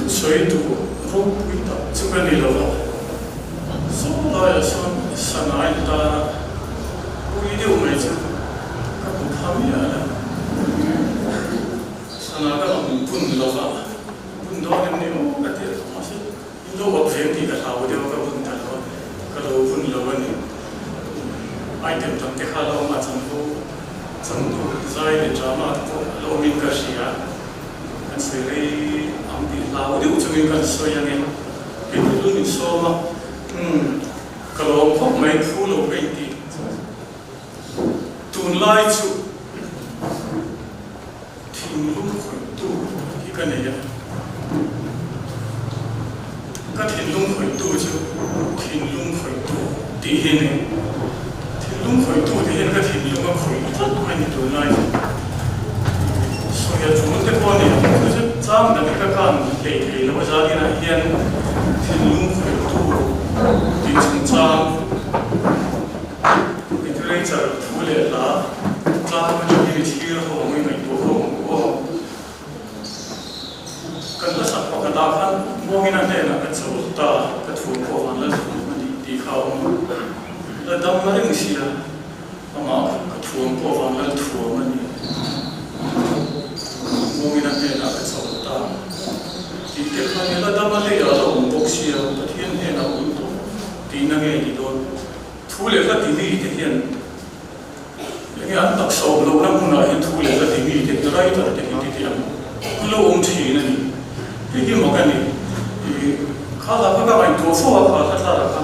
Thusawi duh ropui tak chu ka ni lo a, saw laiah sawn sana a intan a, pui deuh mai chu ka hmu pha miah lo. Sana ka rawn bun lo va, bun dawn em ni aw ka ti a, mahse in lo awp ve tih ka hlau deuh a, ka bun ta lo a, ka lo bun lo a ni. Item tam te kha lo awm a, chanvo changtu zai leh drama te pawh a lo awmin ka hria. Kan sawi rei ang tih hlau deuh chungin kan sawi a ni. Kei chu lun in sawm a, umm ka lawm khawp mai phu lo ka inti. Tunlai chu thinlung khawihtu hi ka nei a, ka thinlung khawihtu chu thinlung khawihtu tih hi a ni. Thinlung khawihtu tih hian ka thinlung a khawih tlat mai ni tunlai chu. Sawi a tul te pawh a ni ang chu chu chang dang hi ka kan hlei thei lo a zaninah hian thinlung khawihtu tih chungchang Literature thu leh hla tlang atangin i thlir ho ang i ngaihtuah ho ang u aw. Kan la sak pakhatah khan muangin a hnenah ka chawl ta, ka thu pawh van la thum a ni tih kha a awm a. La dam reng sia, amah kha ka thuam pawh van la thuam a ni. Muangin a hnenah ka chawl ta tih te kha ni la dam a leiah a la awm bawk sia, Pathian hnenah a awm tawh tihna nge ni dawn? Thu leh hla ti mi te hian enge an taksa awm lohna hmunah hian thu leh hla ti mi te hi writer te hi ti teh ang an lo awm thin a ni. Hei hi mak a ni. Ih kha hla kha ka ngaihtuah fo a, kha hla thlalak kha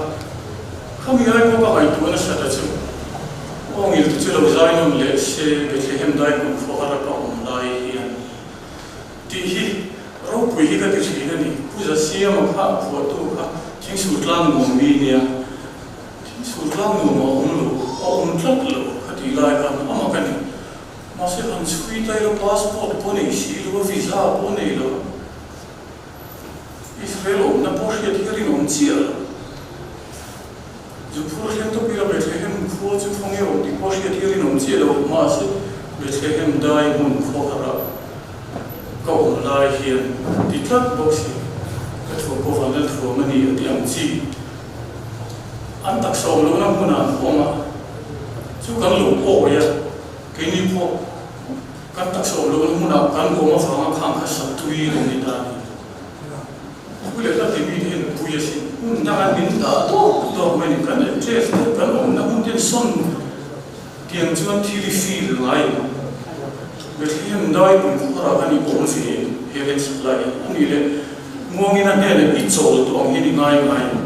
khami ai pawh ka ngaihtuah nasa ta chu. Aw ngil te chu lo zai nawn leh se Bethlehem dai hmun khawhar a ka awm lai hian tih hi ropui hi ka ti thin a ni. Pu Zasiama kha a phuahtu kha Thingsur tlang nuam mi nia. Thil chhur tlang nuam a awm lo, a awm tlat lo ka tih lai khan amah ka ni. Mahse han chhui ta ila passport pawh nei si lo a, visa pawh nei lo. Israel awmna pawh hriat hi a rinawm chiah lo. Zuphur thleng tawp ila Bethlehem khua chu khawnge awm tih pawh hriat hi a rinawm chiah lo. Mahse Bethlehem dai hmun khawharah ka awm lai hian ti tlat bawk si. Ka thuam pawh van la thuam a ni a ti ang chi. An taksa awm lohna hmunah an awm a, chu kan lo awi a, keini pawh kan taksa awm lohna hmunah kan awm avanga khang kha satui lo ni ta a ni. Thu leh hla timi te hian pui asin, hmun danga min dah tawk tawk mai ni, kan address te kan awmna hun te sawn tiang chuan thil i feel ngai lo. Bethlehem dai kum khawrah khan i awm ve he len sak lai hian a nih leh Muangin a hnenah i chawl tawh ang hian i ngai ngai lo.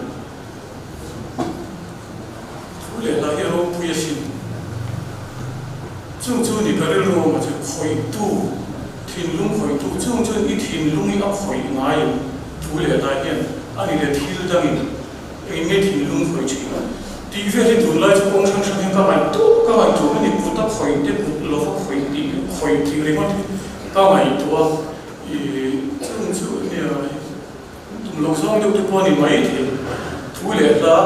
Thu leh hla hi ropui asin. Chung chu ni ka rilru awmah chuan khawihtu, thinlung khawihtu, chung chuan i thinlung hi a khawih ngai em? Thu leh hla hian a ni leh thil dangin engin nge thinlung khawih thin? Tih vel hi tunlai chu kawng hrang hrang hian ka ngaihtuah ka ngaihtuah a ni, kut a khawih te, kut lova khawih tih khawih tih ringawt hi ka ngaihtuah a. I chung chu nia tum lo zawng deuh te pawh a ni mai thei. Thu leh hla,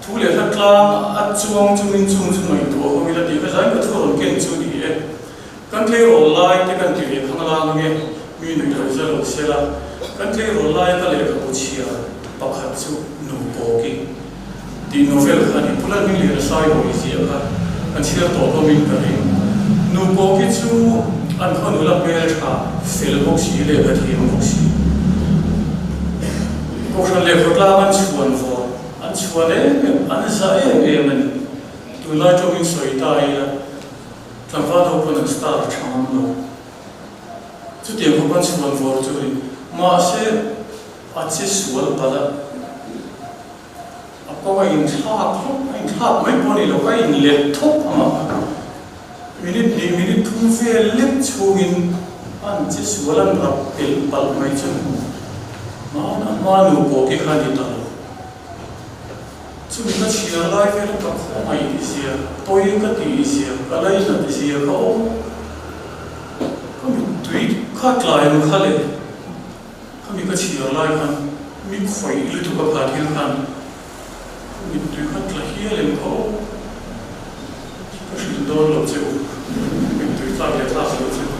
thu leh hla tlang a chuang chungin chung chu ngaihtuah ho ila tih kha zai ka thu rawn ken chu ni e. Kan tleirawl lai te kan ti ve khang lang ange, mi nuih lo za lo se la. Kan tleirawl lai ka lehkhabu chhia pakhat chu Nu Pawki tih novel kha a ni. Pu Lalhmingliana Saibawi ziah kha kan chhiar tawh hlawmin ka ring. Nu Pawki chu an khaw nula hmel tha fel bawk si leh ka thiam bawk si. Kohhran leh khawtlang an chhuan vawr, an chhuan em em, an za em em a ni. Tunlai tawngin sawi ta ila, tlangval ho pawn an star tha ngam lo. Chutiang khawp an chhuan vawr chu a ni. Mahse, A che sual palh a, a kawng a inthlak hlawk, a inthlak mai pawh a ni lo, a inlet thawk ang a, minute hnih minute thum vel lek chhungin an che sual an rap pelh palh mai chu hmaan a hma nu pawh khi kha a ni ta lo. Chumi ka chhiar lai vel ka khawngaih zia, pawi ka tih zia, ka lainat zia kha aw, ka mittui kha tlai ang kha le. Khami ka chhiar lai khan mi khawih lutuk a kha thil khan mittui kha tla hial em kha aw ka hrilh dawn lo che u mittui tlak leh tlak lo che u.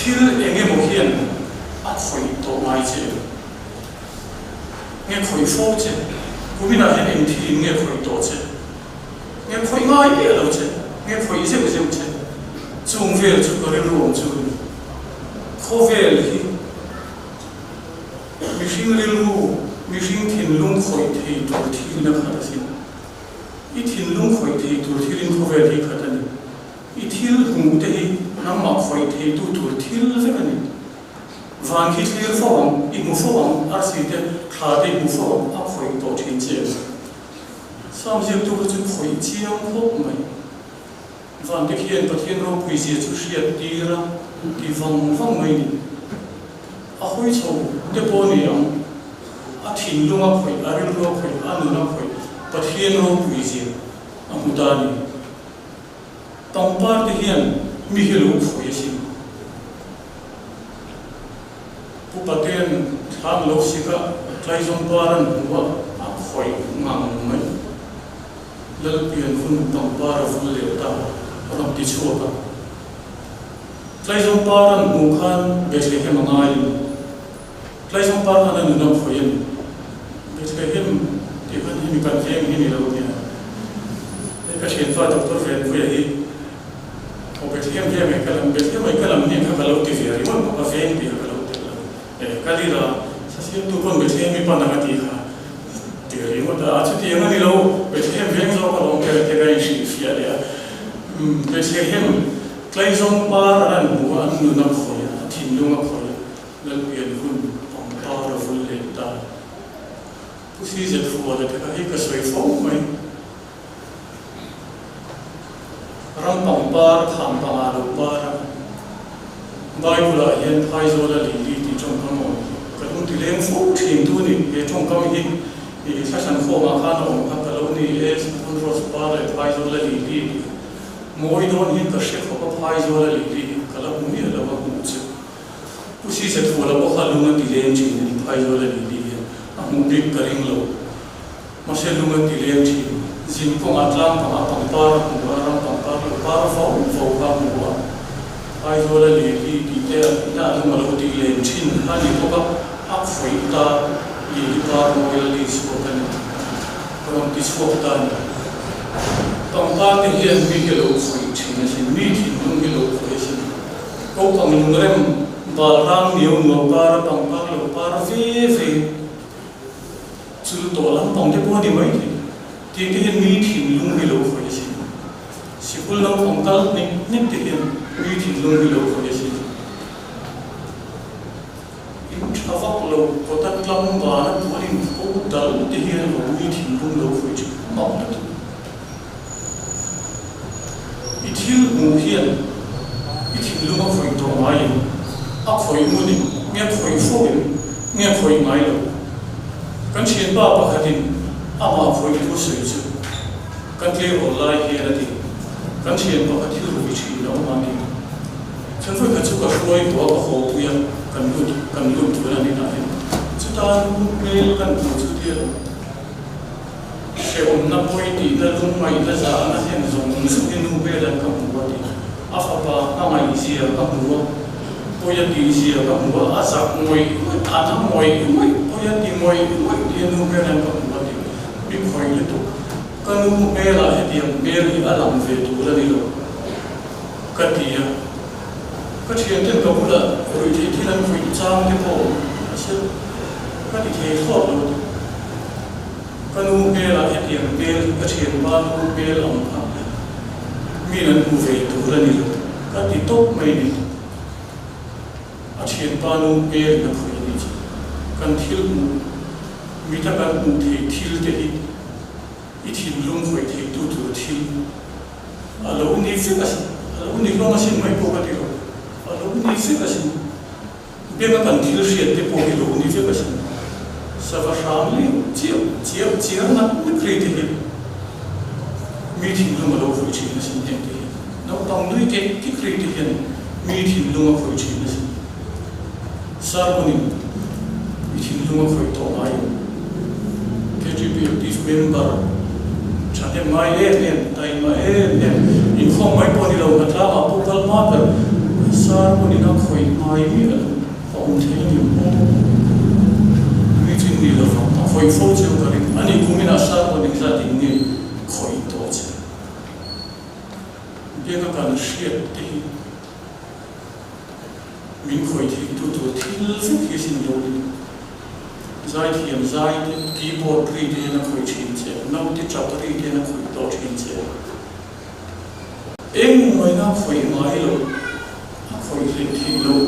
Thil eng emaw hian a khawih tawh ngai che em? Nge khawih fo che? Kuminah hian eng thilin nge khawih tawh che? Nge khawih ngai miah lo che? Nge khawih zeuh zeuh che? Chung vel chu ka rilru awm chu a ni. Khawvel hi mihring rilru, mihring thinlung khawih thei tur thilin a khat asin. I thinlung khawih thei tur thilin khawvel hi khat a ni. I thil hmuh te hi nangmah khawih theitu tur thil vek a ni. Van khi thlir fo ang, i hmu fo ang, arsi te, thla te i hmu fo ang, a khawih tawh thin che a ni. Sam ziaktu kha chu khawih chiang khawp mai. Van te khian Pathian ropui zia chu hriat tir a ti vang vang mai ni. A hawi chho te pawh a ni ang, a thinlung a khawih, a rilru a khawih, a nun a khawih, Pathian ropui zia a hmu ta a ni. Pangpar te hian mi hi lo khawi asin. Pu Patean thlam lo sik a, Tlaizawng par an hmu a, a khawih ngang mai. Lalpian hun pangpar a vul leh ta, a rawn ti chhuak a. Tlaizawng par an hmuh khan Bethlehem a ngai a ni. Tlaizawng par khan a nun a khawih a ni. Bethlehem tih khan hemi kan veng hi ni lo nia. Hei ka thianpa Doctor Venpuia hi aw Bethlehem veng ai ka lam, Bethlehem ai ka lam hnen kha ka lo ti ve ringawt bawk a, veng tih kha ka lo telh lo. E ka lira sasiamtu pawn Bethlehem i pan ang a tih kha ti ringawt a, a chutiang a ni lo, Bethlehem veng zawk alawm te te ka inhrilhfiah leh a. Bethlehem Tlaizawng par an hmu a, an nun a khawih a, a thinlung a khawih a. Lalpian hun pangpar a vul leh ta. Pu CZ Fuala te kha hei ka sawi fo mai. Ram pangpar kham panga lo par a. Bible ah hian Phaizawla lili tih tawngkam a awm hi. Ka lung ti leng fo thin tu ni. He tawngkam hi i thlahran khawmah khan a awm kha ka lo ni e. Saphun Rose par leh Phaizawla lili tih mawi dawn hian ka hre khawp a Phaizawla lili hi ka la hmu miah lo a hmuh chu. Pu Sisa Thuala pawh kha lung a ti leng thin a ni, Phaizawl a nih ni hian a hmuh bik ka ring lo. Mahse lung a ti leng thin. Zin kawngah tlang pangah pangpar a hmu a, ram pangpar lo par vo vo kha a hmu a. Phaizawl a leh hi tih te a nihna a lung a lo tih len thin kha a ni bawk a, a khawih ta lili par mawi la li chhuak a ni. Ka rawn ti chhuak ta a ni. Pangpar te hian mi hi a lo khawih thin asin, mi thinlung hi a lo khawih asin. Naupang lungrem bal rang niau nuau kar a pangpar lo par ve ve chul tawh lampang te pawh a ni mai thei. Tih te hian mi thinlung hi lo khawih asin. Sikul naupang kal hnik hnik te hian mi thinlung hi lo khawih asin. In tha vak lo kawta tlangval a puan in pho dal te hian lo mi thinlung lo khawih thin mak lutuk. I thil hmuh hian i thinlung a khawih tawh ngai em? A khawih ngun em? Nge khawih fo em? Nge khawih ngai lo? Kan thianpa pakhatin amah khawih thu sawi chu kan tleirawl lai hian a ti. Kan thian pakhat hi rui thin a awm a ni. Chhan vawikhat chu ka hruai haw a, ka haw pui a, kan lut kan lut tun a ni nain chuta nu hmel kan hmuh chu tia Hrehawmna pawi tihna lungngaihna zahna heng zawng zawng hi nu vel an ka hmu a ti. A fapa hmangaih zia ka hmu a, pawi a tih zia ka hmu a, a zak ngawih ngawih, a na ngawih ngawih, pawi a ti ngawih ngawih tih a nu vel an ka hmu a ti. Mi khawih lutuk. Ka nu hmelah hetiang hmel hi a lang ve tur a ni lo ka ti a. Ka thianten ka bulah ruihtheih thil an khawih chang te pawh awm a se ka ti thei thlawt lo a ti. Ka nu hmelah hetiang hmel ka thianpa nu hmel ang kha min an hmu ve tur a ni lo ka ti tawp mai ni. A thianpa nu hmel in a khawih a nih chu. Kan thil hmuh, mita kan hmuh theih thil te hi i thinlung khawih theih tu tur thil a lo ni vek asin, a lo ni hlawm asin mai pawh ka ti lo, a lo ni vek asin. Biaka kan thil hriat te pawh hi lo ni vek asin. Sava hram leh chiah chiah chiar ngat ngat rei te hi mi thinlung a lo khawih thin asin heng te hi. Naupang nui tek tek rei te hian mi thinlung a khawih thin asin. Sermon in mi thinlung a khawih tawh ngai lo. KTP active member thahnem ngai em em, taima em em, inkhawm mai pawh ni lo, hnatlangah pawh kal hma ber. Sermon in a khawih ngai miah lo, a awm thei a ni maw? Mi chin ni lo vang, a khawih fo cheu ka ring. Ani kumin ah sermon engzat in nge khawih tawh che? Biaka kan hriat te hi min khawih thei tu tur thil vek hi sin lo ni. Zaithiam zai te, keyboard ri te hian a khawih thin che, naute chap ri te hian a khawih tawh thin che. Eng ngaihna khawih ngai lo, a khawih hleh theih loh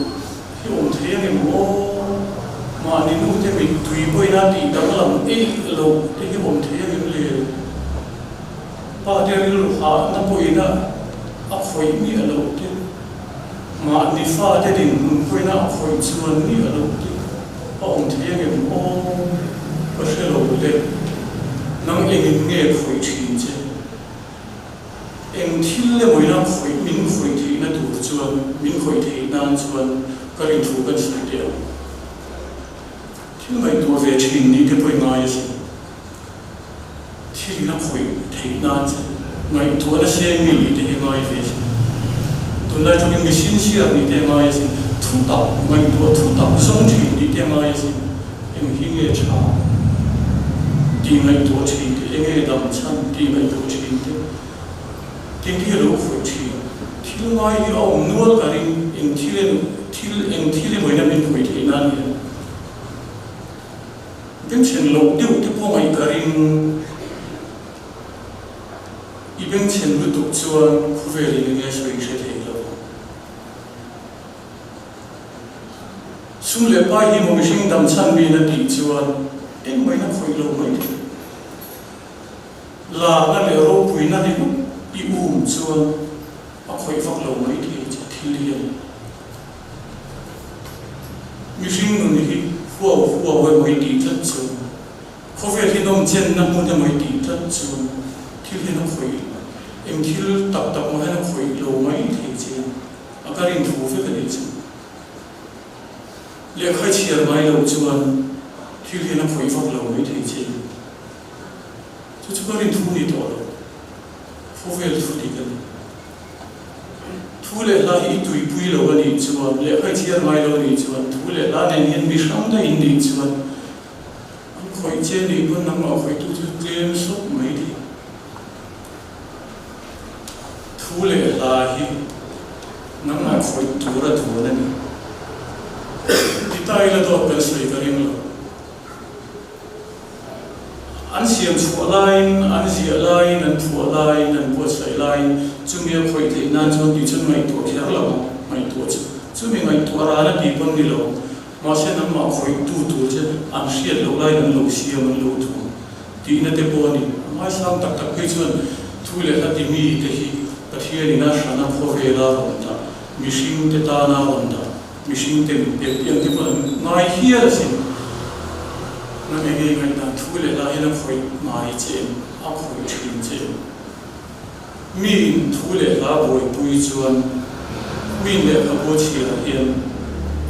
hi awm thei a ngem aw? Mahni nute mittui pawhin a tih danglam eih loh te hi awm thei a ngem le? Pa te rilru hahna pawhin a a khawih miah loh te, mahni fa te dinhmun pawhin a khawih chuan miah loh te a awm thei a ngem aw? Ka hre lo le, nang engin nge khawih thin che? Eng thil emaw ina khawih min khawih theihna tur chuan, min khawih theih nan chuan ka rin thu kan sawi teh ang. Thil ngaihtuah ve thin nih te pawh i ngai asin. Thil ina khawih theih nan che ngaihtuahna seng mi nih te hi ngai ve asin. Tunlai tangin mi sincere nih te ngai asin. Thu tak ngaihtuah thu tak zawng thin nih te ngai asin. Eng hi nge tha tih ngaihtuah thin te, eng nge dam chhan tih ngaihtuah thin te, tin hi a lo khawih thin. Thil ngai hi a awm nual ka ring, eng thil emaw thil eng thil emaw ina min khawih theih nan hian bengchhen loh deuh te pawh ngaih ka ring. I bengchhen lutuk chuan khawvel in enge sawi hre thei lo. Sum leh pai hi maw mihring dam chhan mi na tih chuan engmah in a khawih lo mai thei. Larna leh ropuina ringawt i um chuan a khawih vak lo mai thei che thil hian. Mihring nun hi huau huau emaw i tih tlat chuan khawvel hi nawm chenna hmun emaw i tih tlat chuan thil hian a khawih eng thil tak tak mah hian a khawih lo mai thei che. A ka rin thu vek a nih chu. Lehkha i chhiar ngai loh chuan thil hian a khawih vak lo mai thei che. Chu chu ka rin thu ni tawh lo. Khawvel thu dik a ni. Thu leh hla hi i tuipui lo a nih chuan, lehkha i chhiar ngai lo a nih chuan, thu leh hla nen hian mi hrang daih in nih chuan an khawih che nih pawn nangmah khawihtu chu tlem sawp mai thei. Thu leh hla hi nangmah khawih tur a duan a ni. Ti ta ila dawt kan sawi ka ring lo. An siam chhuah laiin, an ziah laiin, an phuah laiin, an buatsaih laiin chumi a khawih theih nan chuan tih chuan ngaihtuah kher lo ang, ngaihtuah chu chumi ngaihtuah ran a ti pawn ni lo. Mahse nangmah khawihtu tur che an hriat loh laiin an lo siam, an lo thum. Tihna te pawh a ni. A ngaisang tak tak phei chuan thu leh hla ti mi te hi Pathianin a hrana khawvela rawn dah, mihring te tana rawn dah, mihring te min pek tih ang te pawh an ngai hial asin. Nang eng nge ngaihdan thu leh hla hian a khawih ngai che em? A khawih thin che em? Miin thu leh hla buaipui chuan miin lehkhabu chhiar hian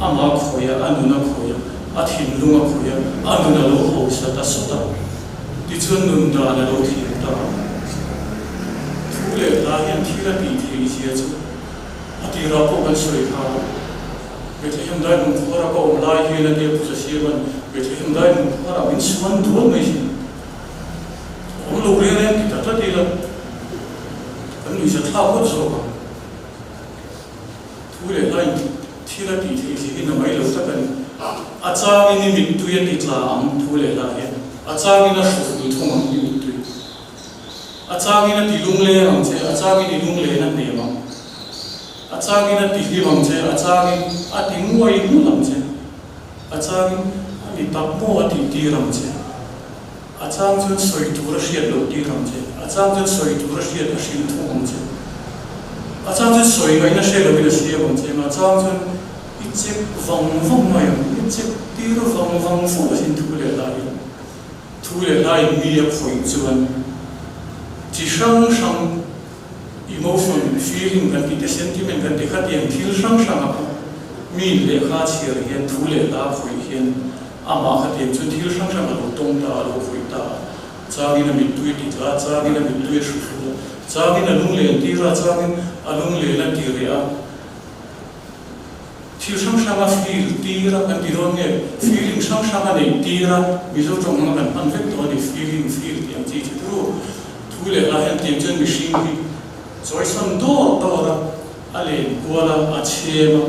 amah khawih a, a nun a khawih a, a thinlung a khawih a, a nun a lo hausa ta sawt a, tichuan nun dan a lo thiam ta a. Thu leh hla hian thil a tih theih zia chu a tirah pawh kan sawi kha a. Bethlehem dai hmun khuara ka awm lai hian a tia Pu Zasiama'n Bethlehem dai hmun khuarah min suan dual mai thin. Awm lo reng reng ti ta tlat ila kan nuihza thlak ngawt zawk ang. Thu leh hlain thil a tih theih zia hi na mai lo tak a ni. A changin i mittui a ti tla ang thu leh hla hian. A changin a hruk thung ang i mittui. A changin a ti lungleng ang che, a changin i lunglen a hnem ang. A changin a ti hlim ang che, a changin a ti nguai nghulh ang che. A changin a ni tak maw a tih tir ang che. A chang chuan sawi tur a hriat loh tir ang che. A chang chuan sawi tur a hriat a hrilh thung ang che. A chang chuan sawi ngaihna hre loin a siam ang che. A chang chuan i chek vang vang mai ang, i chek tir vang vang fo asin thu leh hlaiin. Thu leh hlaiin mi a khawih chuan chi hrang hrang emotion, feeling kan tih te, sentiment kan tih khatiang thil hrang hranga pawh mi lehkha chhiar hian thu leh hla khawih hian Amah khatiang chu thil hrang hrang a lo tawng ta, a lo khawih ta a, changin a mittui a ti tla a, changin a mittui a hru hru a, changin a lunglen tir a, changin a lunglen a ti reh a. Thil hrang hrang a feel tir a kan ti dawn nge feeling hrang hrang a neih tir a Mizo tawng hmanga kan hman vek tawh a ni feeling feel tih ang chi chu turu thu leh hla hian tiang chuan mihring hi chawisan dawr dawr a a len kual a a chhem a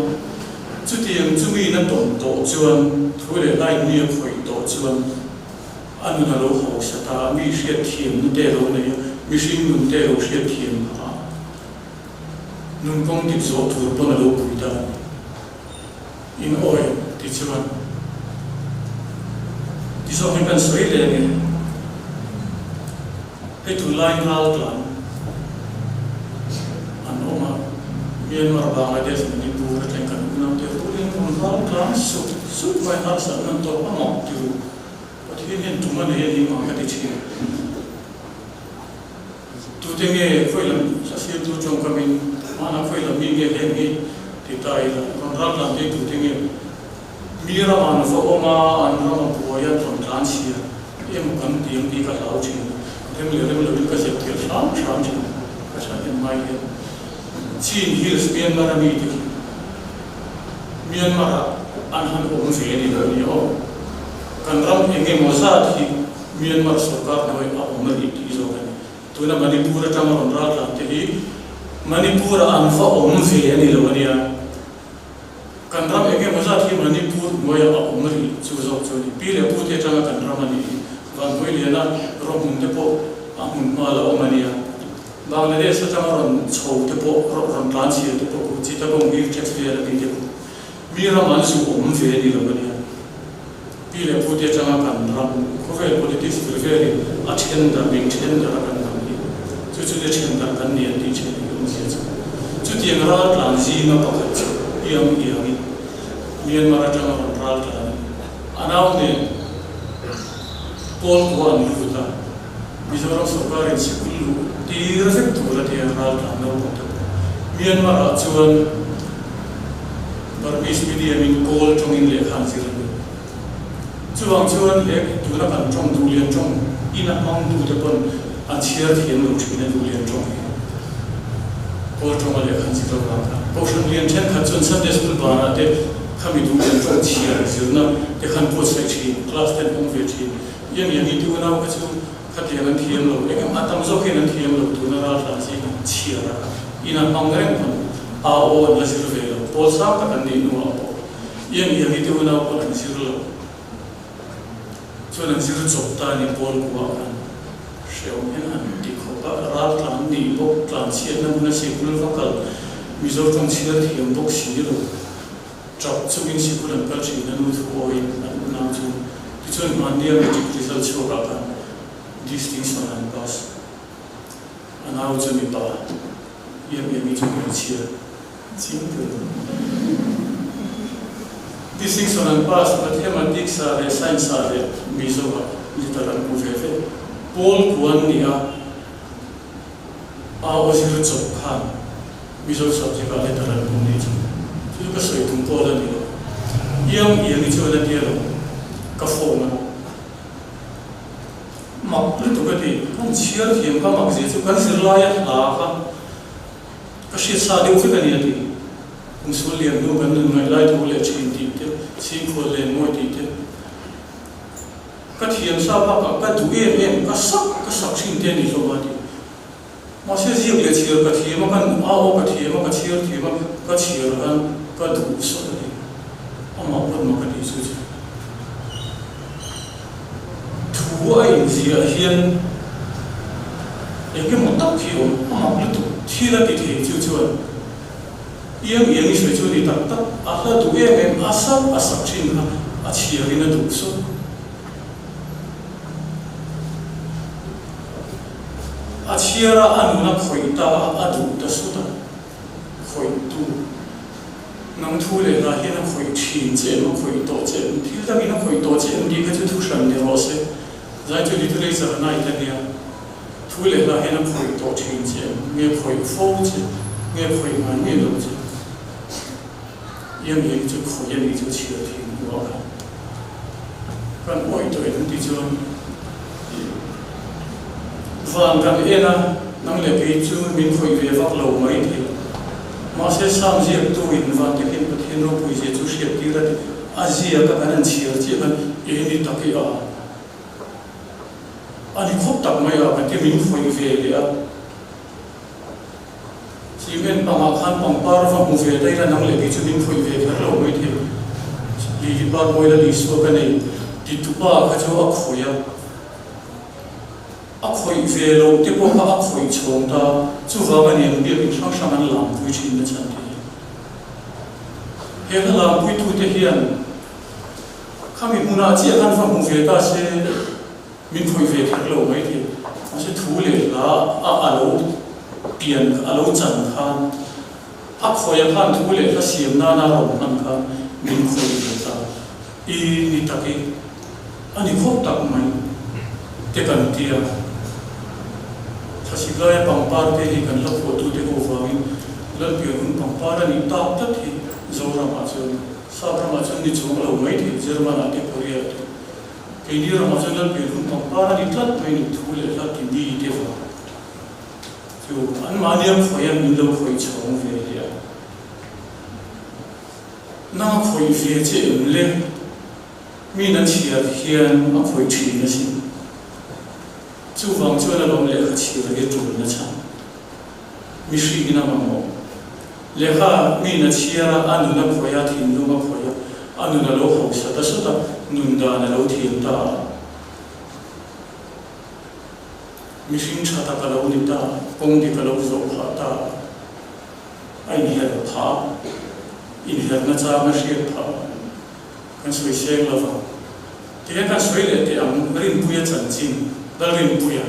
chutiang chumi na tawn tawh chuan thu leh hla in mi a khawih tawh chuan a nun a lo hausa ta a mi hriatthiam na te a lo nei a mihring nun te a lo hriatthiam phah a. Nun kawng dik zawh tur pawn a lo pui ta a ni. In awi ti chuan ti zawk in kan sawi leh a nge. Hei tunlaiin raltlan an awm a, Myanmar, Bangladesh, Manipur atangin kan unaute rualin rawn raltlan sup sup mai harsatna an tawk a mawk ti ru. Pathian hian tum a nei a ni mah ka ti thin. Tute nge khawi lam hla siamtu tawngkamin hmana khawi lam mi nge heng hi ti ta ila rawn ral tlan te tute nge mi ramah an va awm a, an ram a buai a, rawn tlan chhia emaw kan ti ang tih ka hlau thin. Rem leh rem loin ka zep tir hram hram thin ka hria em ngai hian. Chin Hills Myanmar a mi te khi Myanmar ah an han awm ve a ni lo nia aw. Kan ram eng emaw zat hi Myanmar sorkar hnuai a awm a nih tih zawk a ni. Tuna Manipur atanga rawn raltlan te hi Manipur ah an va awm ve a ni lo a nia. Kan ram eng emaw zat hi Manipur hnuaiah a awm rih chu zawk chu a ni. Pi leh pu te atanga kan ram a nih hi. Vanhnuai liana rawhmun te pawh a hmun hma la awm a nia. Bangladesh atanga rawn chho te pawh rawn tlan chhia te pawh khu Chittagong Hill Tracts vel a ni te khu mi ram an zu awm ve a ni lo a nia. Pi leh pu te atanga kan ram khawvel politics vir velin a then darh min then darh a kan ram hi chu chu te then darh kan ni an tih then hi awmzia chu chutiang ral tlan zinga pakhat chu iang iangin Myanmar atanga rawn ral tlan a ni. A nau nen Pawl kua an lut a, Mizoram sorkarin sikul luh tir vek tur a tia ral tlan naupang te pawh Myanmar ah chuan Burmese medium in Kawl tawngin lehkha an zir a ni. Chuvang chuan he tuna kan tawng Duhlian tawng in a hmang tu te pawn an chhiar thiam lo thin a Duhlian tawng hi Kawl tawnga lehkha an zir avang khan Kohhran lian thenkhat chuan Sunday School banah te khami Duhlian tawng chhiar zirna te khan buatsaih thin, class te an hmang ve thin. Iang iang i tunau kha chu khatiang an thiam lo, eng emaw a tam zawk hian an thiam lo, tuna raltlan zing an chhiar a, in a hmang reng pawn a aw an la zir ve lo, pawl sang tak an nih hnuah pawh iang iang i tunau pawn an zir lo, chuan an zir chawp ta a ni pawl kuah khan hrehawm hian an ti khawp a, raltlan nih bawk, tlan chhiatna hmuna sikul va kal, Mizo tawng chhiar thiam bawk si lo. Tap chungin sikul an kal thin a nu thu awiin an unau chu tichuan hmannia matric result chhuakah khan distinction an pass. A nau chu mipa em em i chu hmeichhia chiang tel lo. Distinction an pass mathematics ah leh science ah leh Mizo ah letter an hmu ve ve. Pawl kuan nia A aw zir chawp khan Mizo subject ah letter an hmu nih chu. Chu chu ka sawi tum pawh la ni lo. Iang iang hi chuan a tia lo. Ka phone a mak lutuk a ti. Kan chhiar thiam ka mak zia chu kan zirlai a hla kha ka hriat sa deuh vek a ni a ti. Kum sual lian hnu kan nun ngaih lai tho leh thin tih te, chhingkhual len mawi tih te. Ka thiam sa bakah ka duh em em, ka sak ka sak thin te a ni hlawm a ti. Mahse ziak leh chhiar ka thiam a, ka a aw ka thiam a, ka chhiar thiam a, ka chhiar khan ka duh sawt a ni. Amah pawn mak a tih chu chu. Thu a inziah hian eng emaw tak hi awm, a mak lutuk thil a ti thei chu chuan Iang iang i sawi chu a ni tak tak, a hla duh em em, a sak a sak thin kha a chhiarin a duh sawt. A chhiara a nun a khawih ta a, a duh ta sawt a, khawih tu. Nang thu leh hla hian a khawih thin che em, a khawih tawh che em, thil dangin a khawih tawh che em tih kha chu thu hran ni rawh se. Zai chu literature night a nia. Thu leh hla hian a khawih tawh thin che em? Nge khawih fo che? Nge khawih ngai ngei lo che? Iang iang chu khawih a nih chu chhiar thin hnuah khan kan awih tawh em tih chuan van kan en a, nang leh kei chu min khawih ve vak lo mai thei. Mahse Sam ziaktu in van te khian Pathian ropui zia chu hriat tir a ti. A ziak a kan han chhiar chiah khan eng ni tak i a a ni khawp tak mai a kan ti min khawih ve leh a. Cement pangah khan pangpar va hmu ve daih la nang leh kei chu min khawih ve kher lo mai thei. Lili par mawi la Isua ka nei ti tupa kha chu a khawih a. A khawih ve loh te pawh kha a khawih chhawng ta, chuvang a niang biak in hrang hrang an lampui thin na chhan te hi. He hla lampui tu te hian khami hmunah chiah khan va hmu ve ta se min khawih ve kher lo mai thei, mahse thu leh hla a a lo pian a lo chan khan a khawih a khan thu leh hla siam nana rawn hman kha min khawih ve ta i ni tak i. A ni khawp tak mai te kan ti a, Thlasik laia pangpar te hi kan la phuahtute ho vangin Lalpian hun pangpar a nih tak tlat hi Zoramah chuan Sap ramah chuan ni chuang lo mai thei German ah te Korea te keini ramah chuan Lalpian hun pangpar a ni tlat mai ni thu leh hla ti mi te vang chu anmahnia khawiah min lo khawih chhawng ve leh a. Nang a khawih ve che em le? Mi na chhiar hian a khawih thin asin. Chuvang chuan a lawm lehkha chhiar hi tul na chhan. Mihringin a mamawh. Lehkha mi na chhiar a, a nun a khawih a, thinlung a khawih a, a nun a lo hausa ta sawt a, nun dan a lo thiam ta a. Mihring tha tak a lo ni ta a, kawng dik a lo zawh phah ta a. A inher phah a, inherna chang a hriat phah a. Kan sawi seng lo vang. Tihian kan sawi leh teh ang, Rinpuia chanchin, Lalrinpuia.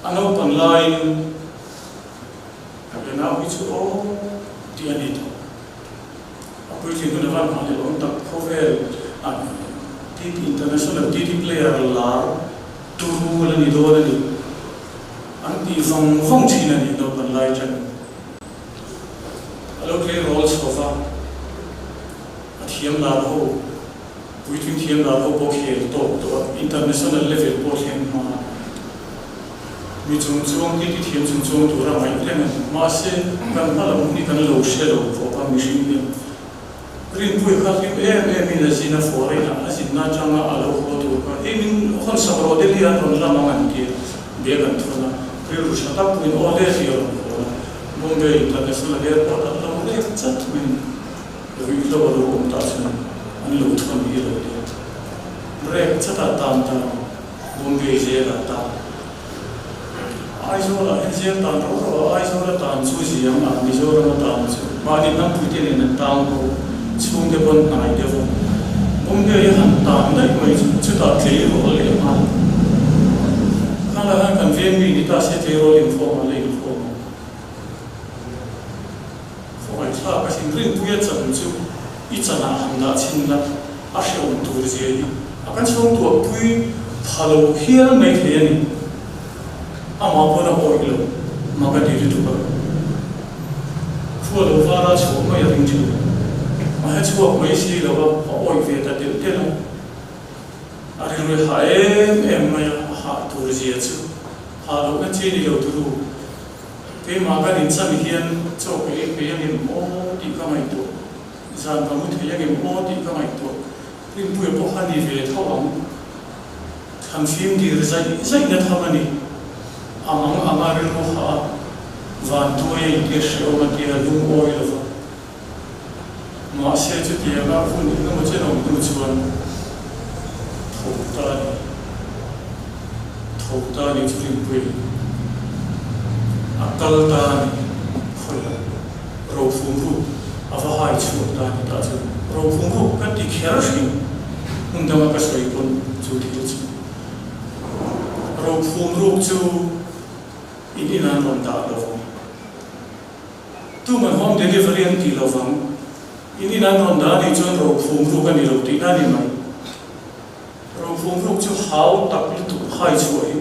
A naupang laiin he nau hi chu aw tih a ni tawh. A puitling hun a van hmah leh awm tak khawvel a TT International TT player lar turu la ni dawn a ni. An tih vang vang thin a ni naupang lai atangin. A lo tleirawl chho va, a thiam lar ho, puitling thiam lar ho pawh khel tawk tawh a, international level pawh thleng hma a. Mi chung chuang ti ti thiam chung chuang tura ngaih reng a ni. Mahse, kan hma lam hun hi kan lo hre lo khawp a, mihring hian Rinpuia kha hlim em em in a zin a, foreign ah a zinna atanga a lo haw tur kha hei min hawn sak rawh Delhi ah an rawn lam ang an ti a, bag an thawn a, rilru tha tak pawhin aw le tih a rawn hawn a, Bombay International Airport an lo rek chat mai ni, ruihhlo a lo awm tah chuan an lo thawn hi a lo ti a, rek chat ah tan tan Bombay zel ah tan. Aizawl ah hian zel tan rauh rauh a, Aizawl a tan chu ziang a, Mizoram a tan chu mahni hnampuite nen an tang ho, chhungte pawn hnai deuh a. Bombay a han tan daih mai chu chutah tleirawl leh nghal. Khan ah khan kan veng mi ni ta se tleirawl inkhawm ah la inkhawm ang. Khawngaih thlak a sin rinpui a chan chu i chan ah han dah chhin la a hrehawm tur zia hi a kan chhawng tuah pui tha lo hial mai thei a ni. Amah pawn a awih lo mak a ti lutuk a. Khua lo var a chhuah mai a ring thin. A he chhuak mai si lo a, a awih ve ta telh telh a. A rilru hah em em mai a, a hah tur zia chu hah lohna chi ni lo turu. Keimah kan inchan hian chaw ka ei thei angem aw tih ka ngaihtuah, zan ka mu thei angem aw tih ka ngaihtuah, Rinpuia pawh kha ni ve tho ang. Thlan fim dir zaih zaihna tham a ni. A mang anga rilru hah a, van tuai a intir hrehawm a tia lungawi lo va. Mahse chutianga hun engemaw chen awm hnu chuan tho ta a ni. Tho ta a ni chu Rinpuia hi a kal ta a ni. Khawiah rophum ruk a va hai chhuak ta a ni tah chuan rophum ruk ka ti kher hrim hmun danga ka sawi pawn chu thil chu rophum ruk chu in inah an rawn dah lo vang. Tuman home delivery an tih lo vang. In in an rawn dah anih chuan rophum ruk a ni lo tihna a ni mai. Rophum ruk chu hau tak lutuk hai chhuah hi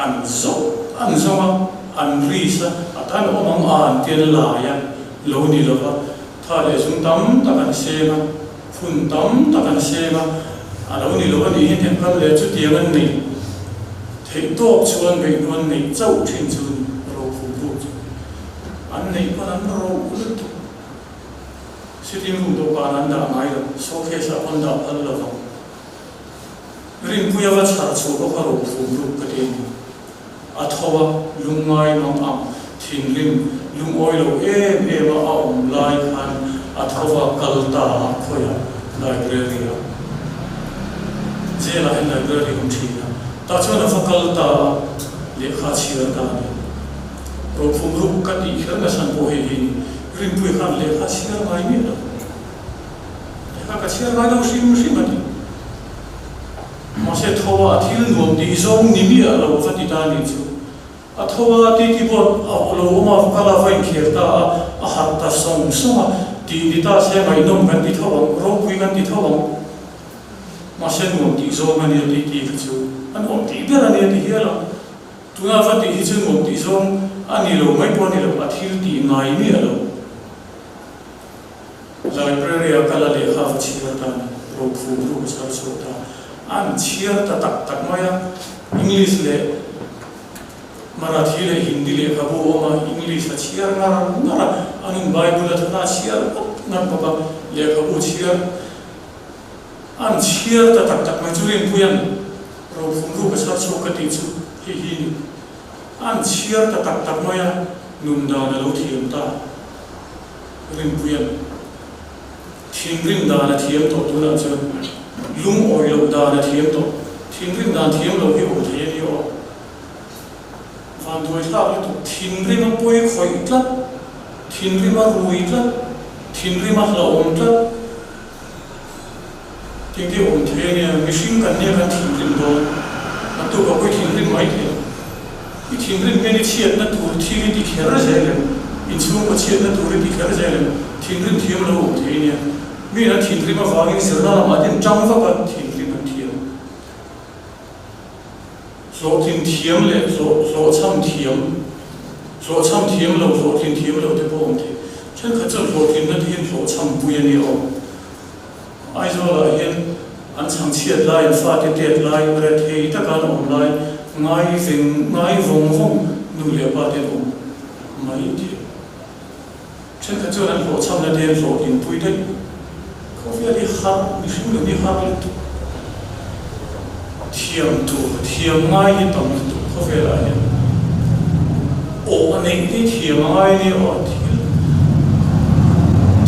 an zawng an zawng a, an ris a, a tan awm ang a an tel lai a lo ni lo va, tha leh zung tam tak an seng a, hun tam tak an seng a, a lo ni lo a nih hi hnem kal leh chutiang an neih theih tawk chuan beihnuan neih chauh thin chu rophum ruk chu. An neih pawn an roh lutuk. Sitting room dawhkan an dah ngai lo, showcase ah pawn dah phal lo vang. Rinpuia va chhar chhuah bawk a rophum ruk ka ti a ni. A tho a, lungngai mang ang, thinrim, lungawi lo em em a a awm lai khan a tho va kal ta a khawiah library ah jail ah hian library awm thin a, tah chuan a va kal ta a, lehkha a chhiar ta a ni. Rophum ruk ka tih kher nasa pawh hei hi ni, Rinpuia khan lehkha a chhiar ngai miah lo. Lehkha ka chhiar ngai lo hrim hrim a ti. Mahse tho a thil nuam tih zawng ni miah lo va ti ta nih chu. A tho a titi pawh a lo awm a, kal a va inkhel ta a, a harh ta sawng sawng a, tih ni ta se ngaihnawm kan ti tho ang, ropui kan ti tho ang. Mahse nuam tih zawng a nia titi kha chu a nuam tih ber a nia ti hial ang. Tuna va tih hi chu nuam tih zawng a ni lo mai pawh a ni lo, a thil tih ngai miah lo. Library a kal a lehkha va chhiar ta ni, rophum ruk a chhar chhuak ta. An chhiar ta tak tak mai a, English leh Marathi leh Hindi lehkhabu a awm a, English a chhiar ngar ngar a, an in Bible a thana a chhiar ngawt ngawt bawk a, lehkhabu chhiar an chhiar ta tak tak mai chu Rinpuia'n rophum ruk a chhar chhuak ka tih chu hei hi ni. An chhiar ta tak tak mai a, nun dan a lo thiam ta. Rinpuia'n thinrim dan a thiam tawh tunah chuan lungawi loh dan a thiam tawh. Thinrim dan thiam loh hi awm thei a ni aw. Vanduai thlak lutuk thinrim a pawi khawih tlat, thinrim a rui tlat, thinrim a hlauhawm tlat. Engti awm thei a nia, mihring kan nia kan thinrim dawn, a tuk a pawi thinrim mai thei. I thinrim hian i chhiatna tur thil i ti kher zel em? Inchhungkaw chhiatna tur i ti kher zel em? Thinrim thiam lo awm thei a nia. Miin an thinrim avangin zirna lamah ten tang vak a thinrim an thiam. Hlawhtlin thiam leh hlawhchham thiam, hlawhchham thiam lo, hlawhtlin thiam lo te pawh awm thei. Thenkhat chuan hlawhtlinna te hian hlawhchham pui a ni awm. Aizawlah hian an chhangchhiat lai, an fate tet lai, rethei taka an awm lai, ngai veng, ngai vawng vawng nu leh pa te an awm mai thei. Thenkhat chuan an hlawhchhamna te an hlawhtlin pui daih. Khawvel hi har, mihring nun hi har lutuk. Thiam tur, thiam ngai hi tam lutuk khawvelah hian. Awh a neih te thiam a ngai nia aw, thil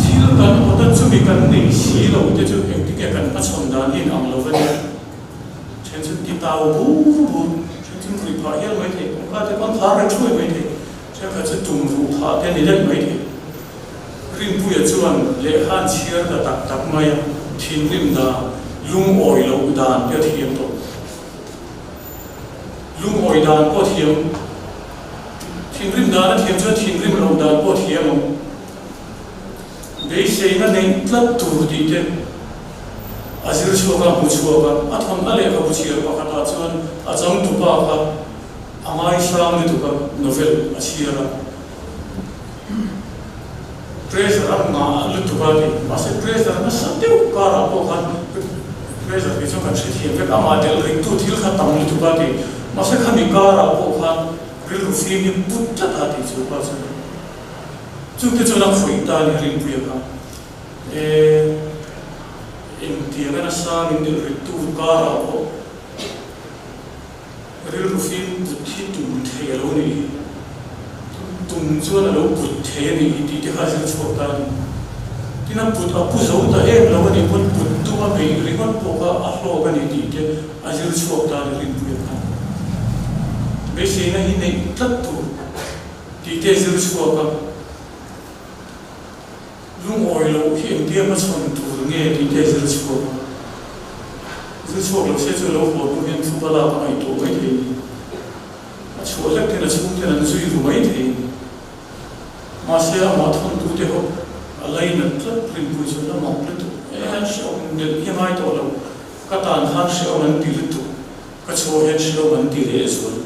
thil kan awt a chumi kan nei si lo te chu engtinge kan hmachhawn dan hi inang lo va nia. Then chu ti tau bur bur, then chu rui phah hial mai thei, kawngka te pawn phar reng thuai mai thei. Thenkhat chu tum ruh phah te ni daih mai thei. Rinpuia chuan lehkha an chhiar ta tak tak mai a, thinrim dan, lungawi loh dan te a thiam tawh. Lungawi dan pawh a thiam. Thinrim dan a thiam chuan thinrim loh dan pawh a thiam ang. Beiseina neih tlat tur tih te a zir chhuak a, hmu chhuak a, a thawn a lehkhabu chhiar pakhatah chuan a changtupa kha A ngaisang lutuk a, novel a chhiar a. Pressure a ngah lutuk a ti. Mahse pressure nasa deuh karah pawh khan pressure tih chu kan hrethiam vek. Amah delh ringtu thil kha tam lutuk a ti. Mahse khami karah pawh khan rilru fim hi put tlat a tih chu pa chuan chungte chuan a khawih ta a ni Rinpuia kha. E engtianga nasa min delh ringtu karah pawh Rilru fim put hi tum thei a lo nih hi. Tum chuan a lo put thei a nih hi tih te kha a zir chhuak ta a ni. Tin a put a pu zo ta em lo a nih pawn put tum a beih ringawt pawh kha a hlawk a ni tih te a zir chhuak ta a ni Rinpuia khan. Beiseina hi neih tlat tur tih te a zir chhuak a. Lungawi loh hi engtia hmachhawn tur nge tih te zir chhuak a. Zir chhuak lo se chu lo haw hnu hian thu va lak a ngaihtuah mai thei ni. A chhuah hlek ten a chhung ten an zui ru mai thei ni. Mahse amah thawntu te ho a lainat tlat rinpui chuan a mak lutuk e an hrehawm delh hi a ngai tawh lo. Ka tan khan hrehawm an ti lutuk, ka chhuah hian hrehawm an ti leh zual.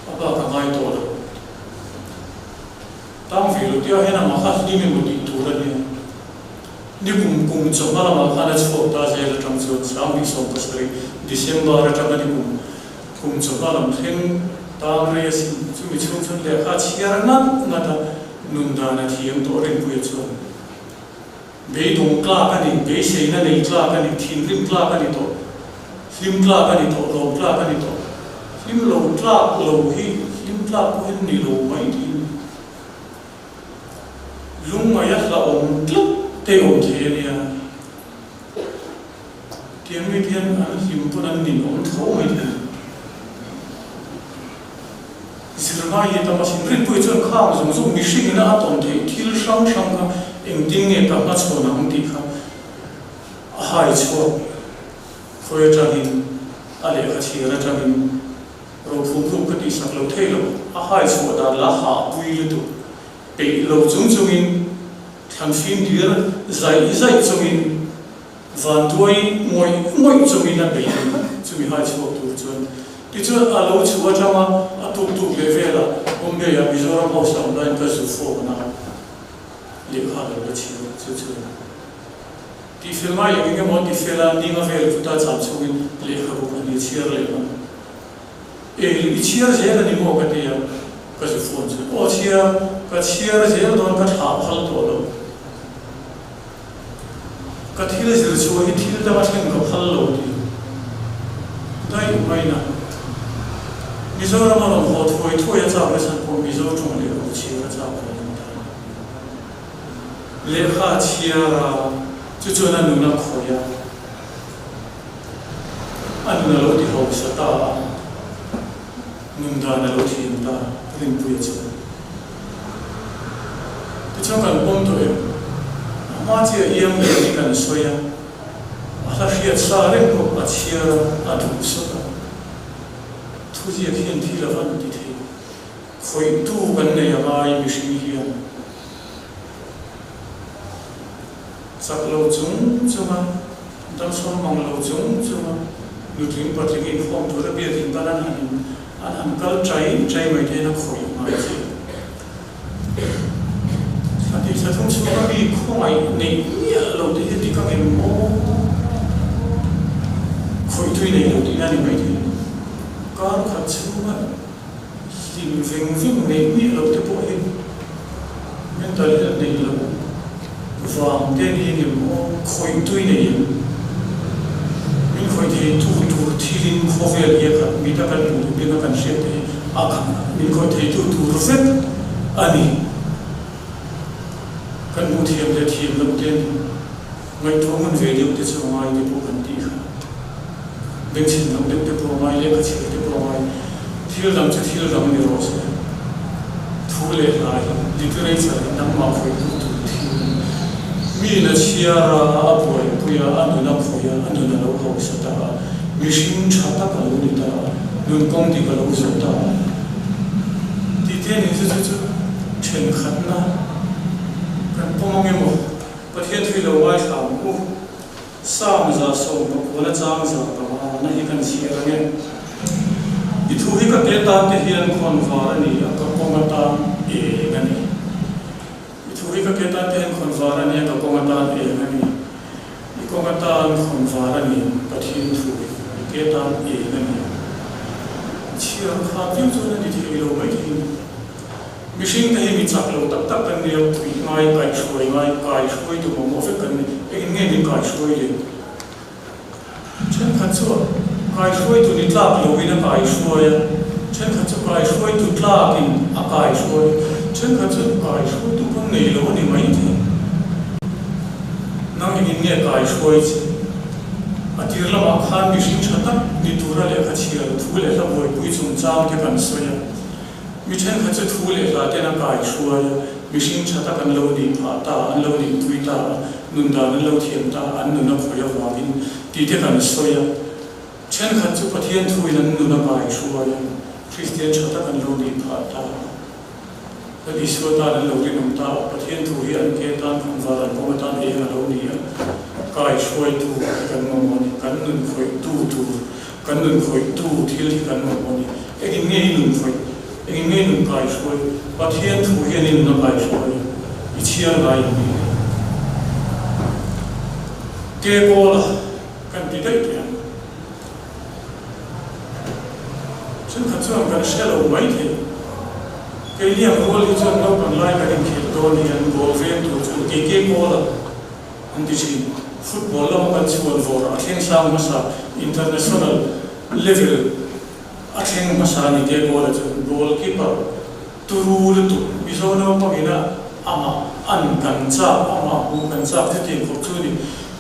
A bak a ngai tawh lo. Tang ve lo tia hian amah kha hlim emaw tih tur a nia. Ni kum kum chawhma lamah khan a chhuak ta zel atang chuan 2017 December atanga ni kum kum chawhma lam thleng tang rei asin. Chumi chhung chuan lehkha a chhiar ngat ngat a. Nun dan a thiam tawh Rinpuia chuan beidawng tlak a ni, beiseina nei tlak a ni, thinrim tlak a ni tawh, hlim tlak a ni tawh, lawm tlak a ni tawh. Hlim lo tlak lo hi hlim tlak pawh hian ni lo mai tiin lungngaih a hlauhawm tlat te awm thei a nia. Tiang mi te hian an hlim pawn an ninawm tho mai thei. Zirlai hi tam asin. Rinpuii chuan khang zawng zawng mihring ina a tawn theih thil hrang hrang kha engtin nge ka hmachhawn ang tih kha a hai chhuak. Khawi atangin a lehkha chhiar atangin rophum ruk ka tihsak lo thei lo. A hai chhuah dan la hahpui lutuk peih lo chung chungin thlan fim dir zaih zaih chungin Vanduai ngawih ngawih chungin a bei a, chumi hai chhuak tur chuan. Tichuan a lo chhu atanga a tuk tuk leh velah Bombay ah Mizoram House a awm laiin ka zu phone a, lehkha a lo la chhiar chu chuan tihfel ngai eng eng emaw tifel a, ninga vel khuta cham chungin lehkhabu a ni chhiar leh ang. Eng i chhiar zel a ni maw ka ti a, ka zu phone chuan aw chhiar, ka chhiar zel dawn ka thlah phal tawh lo. Ka thil zir chhuah hi thil danga thleng ka phal lo tih daih maina Mizoram a rawn haw thuai thuai a chak na chhan pawh Mizo tawng leh ro chhiar a chak ve ang ta. Lehkha a chhiar a, chu chuan a nun a khawih a, a nun a lo ti hausa ta a, nun dan a lo thiam ta Rinpuia chuan. Tichuan kan pawm tawh em? A hma chiah iang leh hi kan sawi a, a hla hriat sa reng bawk a chhiar a, a duh sawt a. Thuziak hian thil a van ti thei. Khawihtu kan nei a ngai mihring hian chak lo chung chunga, damsawm mang lo chung chunga nutling patling inkhawm tura biakin ban an han in An han kal chai chai mai te hian a khawih ngai che. Thla tih thla thum chhunga mi khawngaih neih miah lo te hi dik ang em maw? Khawih tui nei lo tihna a ni mai thei. Kar khat chhunga hlim veng veng neih miah lo te pawh hi mental health neih loh vang te ni ang em maw? Khawih tui nei em? Min khawih thei tu tur thilin khawvel hi a khat mit a kan hmuh duh bik a kan hriat te hi a khat min khawih thei tu tur vek a ni. Kan hmuh thiam leh thiam loh te ngaihtuah ngun ve deuh te chu a ngai te pawh kan tih kha. Bengchhin loh deuh te pawh a ngai, lehkha chhiar te pawh a ngai. Thil dang chu thil dang ni rawh se. Thu leh hla hi literature hi nangmah khawih duh tur thil a ni. Mi in a chhiar a, a buaipui a, a nun a khawih a, a nun a lo hausa ta a, mihring tha tak a lo ni ta a, nun kawng dik a lo zawh ta a. Tih te ni chu chu chu thenkhatna kan pawm ang emaw Pathian thu i lo ngaithla ang u. Psalm 119 chang 5 na hi kan chhiar ang e. I thu hi ka ke tan te hian khawn var a ni a, ka kawng atan eng a ni. I thu hi ka ke tan te hian khawn var a ni a, ka kawng atan eng a ni. I kawng atan khawn var a ni, Pathian thu hi i ke tan eng a ni. Chhiar kha viau chuan a ni thei lo mai thei ni. Mihring te hi mi chak lo tak tak kan ni a, puih ngai, kaihhruai ngai, kaihhruai tu mamawh vek kan ni. Engin nge min kaihhruai le? Thenkhat chu kaihhruaitu ni tlak loin a kaihhruai a, thenkhat chu kaihhruaitu tlakin a kaihhruai, thenkhat chu kaihhruaitu pawn nei lo a ni mai thei. Nang engin nge kaihhruai che? A tir lamah khan mihring tha tak ni tura lehkha chhiar thu leh hla buaipui chungchang te kan sawi a. Mi thenkhat chu thu leh hla ten a kai hruai a, mihring tha tak an lo nih phah ta, an lo nihpui ta a, nun dan an lo thiam ta a, an nun a khawih avangin tih te kan sawi a. Thenkhat chu Pathian thuin an nun a kai hruai a, Kristian tha tak an lo nih phah ta a, Lal Isua tan an lo rinawm ta a, Pathian thu hi an ke tan khawnvar an kawng atan eng a lo ni a, kai hruaitu kan mamawh a ni, kan nun khawihtu tur, kan nun khawihtu thil hi kan mamawh a ni. Engin nge i nun khawih? Engin nge i nun kaihruai? Pathian thu hian i nun a kaihruai a, i chhiar ngai ang ni le. Ke kawla kan ti daih teh ang. Thenkhat chuan kan hre lo mai thei. Keini ang rual hi chuan naupang lai kan inkhel dawn hian goal veng tur chu KK Paul-a an ti thin. Football lama kan chhuan vawrah a thleng sang hmasa, international level a thleng hmasa a ni KK Paul-a chu. Goalkeeper turu lutuk Mizo naupangin a amah an kan chak, amah hmuh kan chak chutiang khawp chu a ni.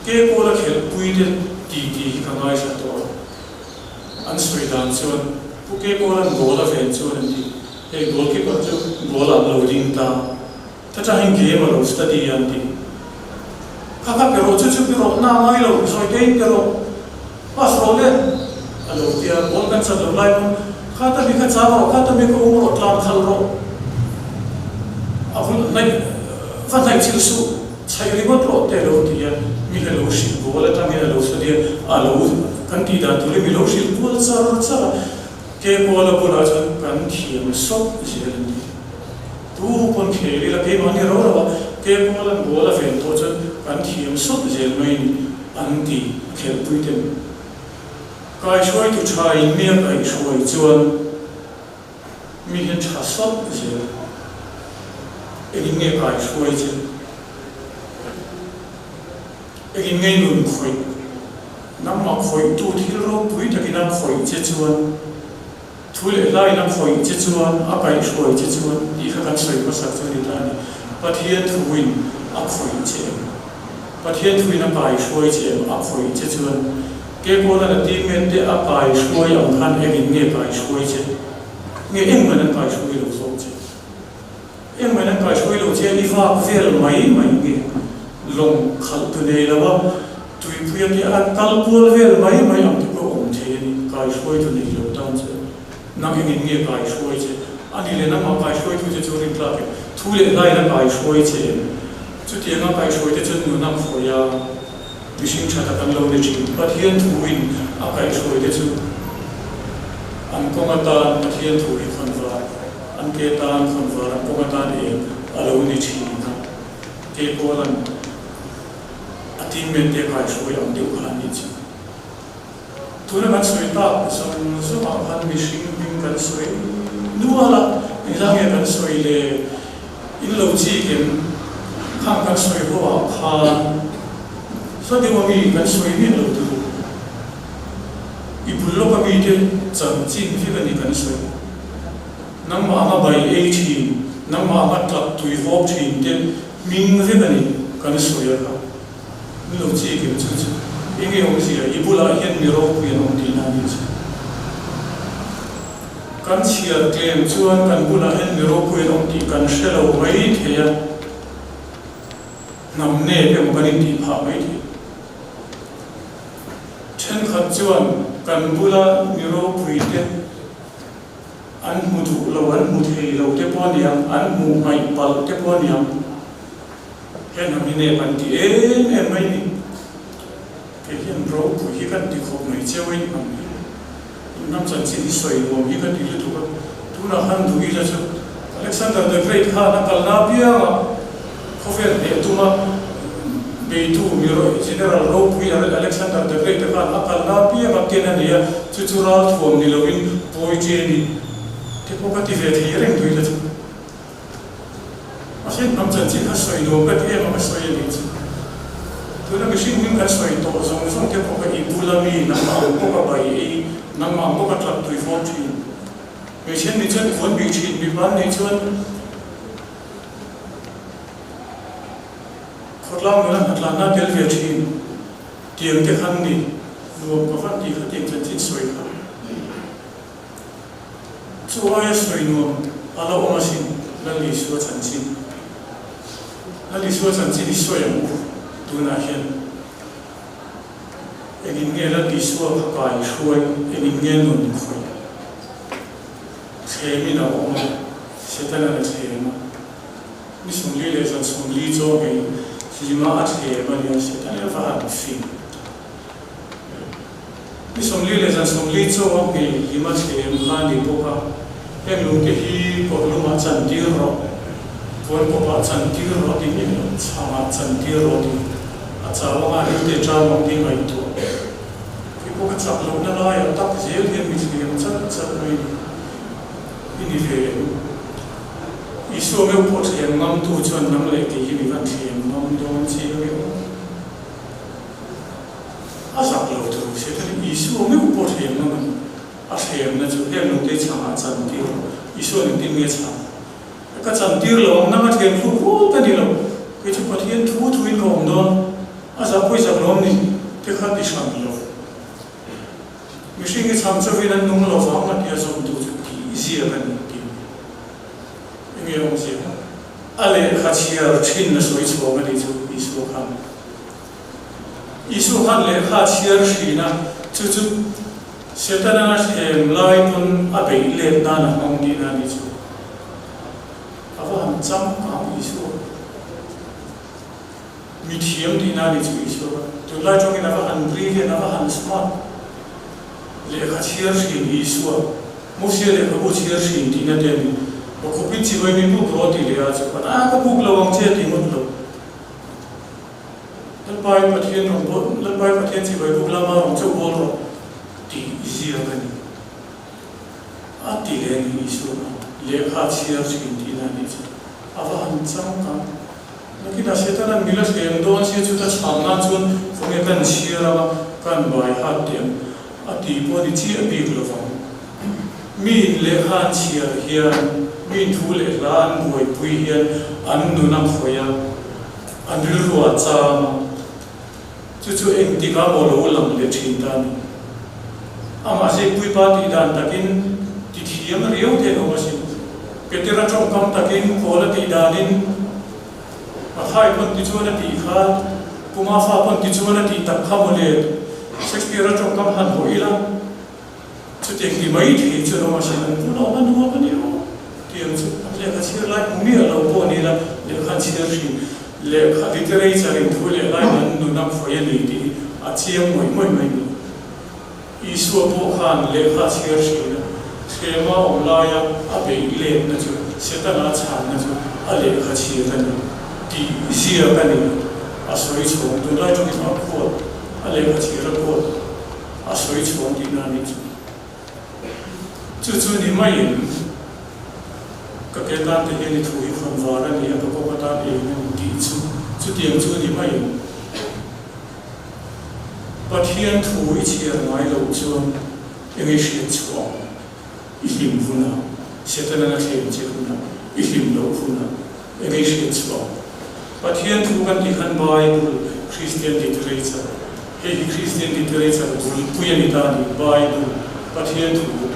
KK Paul-a khelhpui te titi hi ka ngaithla tawh a. An sawi dan chuan Pu Kekawla'n goal a ven chuan an ti, Hei goalkeeper chu goal ah lo ding ta, ta changin game a lo study a an ti. Kha kha pe rawh chu chu pe rawh, na ngai lo, sawi tein pe rawh, pass rawh le a lo ti a, goal kan chat lo lai pawn kha ta mi kha chang rawh, kha ta mi kha um rawh, tlan khalh rawh, a vul hnaih va hnaih chilh suh. Chhaih ringawt rawh te a lo ti a, mi hi a lo hrilh bual atangin a lo sawi a, a lo kan tih dan turin mi lo hrilh bual char char a, ke kuala bulah chuan kan thiam sawp zel a ni. Tu pawn khel ila keimahni ro ro a, ke kualan bual a ven tawh chuan kan thiam sawp zel mai a ni an ti a khelhpui ten. Kaihruaitu tha in mi a kaihhruai chuan. Mi hian tha sawt zel. Engin nge kai hruai che? Engin nge nun khawih? Nangmah khawihtu thil ropui takin a khawih che chuan, thu leh hlain a khawih che chuan, a kaihhruai che chuan tih kha kan sawi hmasak chu a ni ta a ni. Pathian thuin a khawih che em? Pathian thuin a kaihruai che em? A khawih che chuan Keipawlan a teammate te a kai hruai ang khan engin nge kai hruai che? Nge engmah an kai hruai lo zawk che? Engmah an kai hruai lo che i vak vel mai mai nge? Lawng khalh tu nei lo a, tuipuia te an kal kual vel mai mai ang te pawh awm thei a ni, kai hruai tu nei lo tan che. Nang engin nge kai hruai che? A ni le nangmah kai hruai tu che chu rin tlak em? Thu leh hlain a kai hruai che em? Chutianga kai hruai te chuan nun a khawih a. Mihring tha tak an lo ni thin. Pathian thuin a kaihhruaite chu an kawng atan Pathian thu hi khawnvar, an ke tan khawnvar, an kawng atan eng a lo ni thin a. Ke Paula'n a teammate te a kaihhruai ang deuh kha a nih chu. Tuna kan sawi tak zawng zawngah khan mihring hming kan sawi nual a, engzah nge kan sawi le? In lo chik em? Khang kan sawi ho ah khan hla deuh a mi kan sawi miah lo tur. I bul lawk a mi te chanchin vek a ni kan sawi. Nangmah anga bai ei thin, nangmah anga tlak tui hawp thin te hming vek a ni kan sawi a kha. Min lo chik em chu chu enge awmzia i bulah hian mi ropui an awm tihna a nih chu. Kan chhiar tlem chuan kan bulah hian mi ropui an awm tih kan hre lo mai thei a, hnam nep emaw kan intih phah mai thei. Thenkhat chuan kan bula mi ropui te an hmu duh lo, an hmu thei lo te pawh a niang, an hmuh hmaih palh te pawh a niang. He hnam hi nep an ti em em mai ni. Kei hian ropui hi kan ti khawp mai cheu a inhnam hi. Inhnam chanchin hi sawi nuam hi ka ti lutuk a. Tunah khan duh ila chu Alexander the Great khan a kalna apiangah khawvel hneh tuma beitu mi General ropui Alexander the Great a khan a kalna apiangah ken a nei a, chu chu ralthuam ni loin poetry a ni te pawh ka ti ve thei reng duh ila chu. A hriat hnam chanchin kha sawi nuam ka ti em a, ka sawi a nih chu. Tuna mihring hming kan sawi tawh zawng zawng te pawh kha i bula mi, nangmah ang bawk a bai ei, nangmah ang bawk a tlak tui fawm thin. Hmeichhe nih chuan i vawn bik thin, mipa an nih chuan khawtlang nuna hnatlanna a tel ve thin. Tiang te khan ni nuam ka van tih kha tiang chanchin sawi kha. Chu aia sawi nuam a la awm asin Lal Isua chanchin. Lal Isua chanchin i sawi ang u tunah hian. Engin nge Lal Isua kha kai hruai, engin nge nun khawih? Thlemin a awm a, Setana'n a thlem a. Ni 40 leh zan 40 chaw ngei hlima a thlem a nia, Setana va han fing. Ni 40 leh zan 40 chaw a nghei hlim a thlem kha a ni bawk a, heng lungte hi kawrlumah chantir rawh, puankawpah chantir rawh tih miah lo, chhangah chantir rawh tih a chau anga rilte ṭam ang tih ngaihtuah. Khi pawh ka chak lohna laiah tak zel hian mi thlem chat chat mai ni i ni ve em? Isua meuh pawh thlem ngamtu chuan nang leh kei hi mi van thlem ngam dawn chiang e aw. A zak lo tur Satan in Isua meuh pawh thlem ngam a ni. A thlemna chu heng lungte chhangah chan tir rawh. Isua engtin nge chhang? Ka chan tir lo ang, nanga thlem thluk rual ka ni lo. Kei chu Pathian thu thuin ka awm dawn. A zah pawi zak lawm ni te kha ti hran lo. Mihring hi chhang chovin an nung lo vang a tia zawmtu chu tih ziak a ni tih enge awmzia? A lehkha chhiar thin a sawi chhuak a nih chu Isua khan. Isua khan lehkha a chhiar thin a, chu chu Setana thlem lai pawn a beih let nan a hmang tihna a nih chu. A va han changkang Isua. Mi thiam tihna a nih chu Isua kha. Tunlai tawngin a va han brilliant, a va han smart. Lehkha chhiar thin Isua, Mosia lehkhabu chhiar thin tihna te a ni. Bawkhawpin chibai mi buk rawh tih leh a chu khan, A ka buk lo ang che tih ngawt lo. Lalpai Pathian rawn bawl, Lalpai Pathian chibai buk lama rawn chauh bawl rawh tih ziak a ni. A ti leh a ni Isua kha. Lehkha chhiar thin tihna a nih chu. A va han changkang. Nakinah Setana'n mila hlem dawn sia chu ta chham nan chuan khawnge kan chhiar anga kan bai hat teh ang a ti pawh ni chiah bik lo vang. Miin lehkha an chhiar hian, miin thu leh hla an buaipui hian an nun a khawih a, an rilru a cham a. Chu chu engtikah maw lo lang leh thin ta a ni. Amah Zikpuipa tih dan takin ti thiam riau te an awm asin. Petera tawngkam takin Paula tih danin Mathai pawn ti chuan a tih kha, Puma fa pawn ti chuan a tih tak kha maw le. Shakespeare-a tawngkam han haw ila chutiang ti mai thei chu an awm asin. An pu lawm a nuam a ni aw tiang chu an lehkha chhiar lai hmu miah lo pawh ni ila lehkha an chhiar thin. Lehkha literature in thu leh lai an nun a khawih a ni tih hi a chiang mawih mawih mai ni. Isua pawh khan lehkha a chhiar thin a, thlema awm laia a beih letna chu Setana chhanna chu a lehkha chhiar a ni tih ziak a ni. A sawi chhawng tunlai tawngin a quote, a lehkha chhiar a quote a sawi chhawng tihna a nih chu. Chu chu ni maiin ka ke tan te hian i thu hi khawn var a ni a, ka kawp atan eng a ni tih chu chutiang chu ni maiin Pathian thu i chhiar ngai loh chuan eng i hriat chhuah ang? I hlim hunah, Setanan a thlem che hunah, i hlim loh hunah eng i hriat chhuah ang? Pathian thu kan tih khan Bible, Christian literature, hei hi Christian literature bulpui a ni ta a ni, Bible, Pathian thu.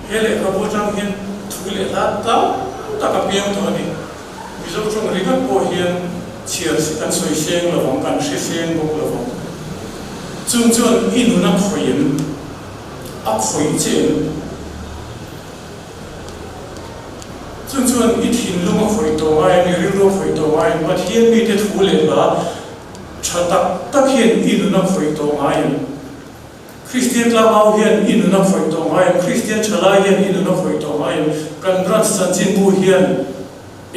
He lehkhabu atang hian thu leh hla tam tak a piang tawh a ni. Mizo tawng ringawt pawh hian chhiar kan sawi seng lo vang, kan hre seng bawk lo vang. Chung chuan i nun a khawih em? A khawih che em? Chung chuan i thinlung a khawih tawh ngai em? I rilru a khawih tawh ngai em? Pathian mite thu leh hla tha tak tak hian i nun a khawih tawh ngai em? Kristian tlangau hian i nun a khawih tawh ngai em? Kristian thalai hian i nun a khawih tawh ngai em? Kan branch chanchinbu hian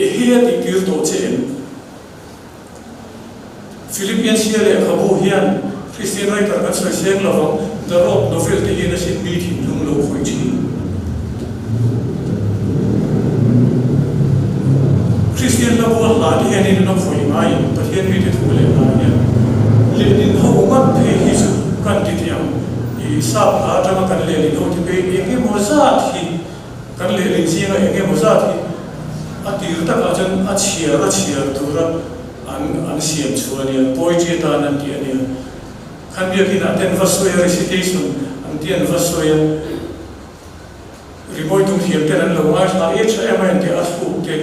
ehe a tih tir tawh che em? Philippian sia lehkhabu hian Kristian writer kan sawi seng lo vang, The Robe novel te hian a sin mi thinlung lo khawih thin. Kristian hla bual hla te hian i nun a khawih ngai em? Pathian mite thu leh hla hian lehlin ho ngat phei hi chu kan ti teh ang. I sap hla atanga kan lehlin ho te phei eng emaw zat hi kan lehlin zinga eng emaw zat hi a tir takah chuan a chhiar a chhiar tura an an siam chhuah a nia, poetry atan an tih a nia. Khan biakinah te an va sawi a, recitation an tih an va sawi a. Rimawi tum thiam ten an lo ngaithla e tha em a en teh a thluk te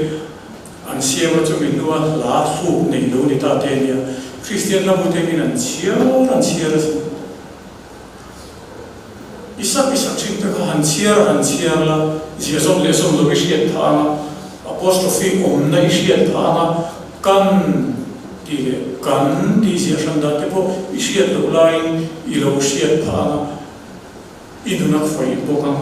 an siam a chumi hnua hla thluk nei lo ni ta te nia Kristian hla bu te hian an chhiar an chhiar a sin i sak i sak thin te kha han chhiar han chhiar la zia zawm leh zawm lo i hriat phah ang a apostrophe awmna i hriat phah ang a kan tih leh kan tih ziah hran dan te pawh i hriat loh laiin i lo hriat phah ang a. I nun a khawih bawk ang.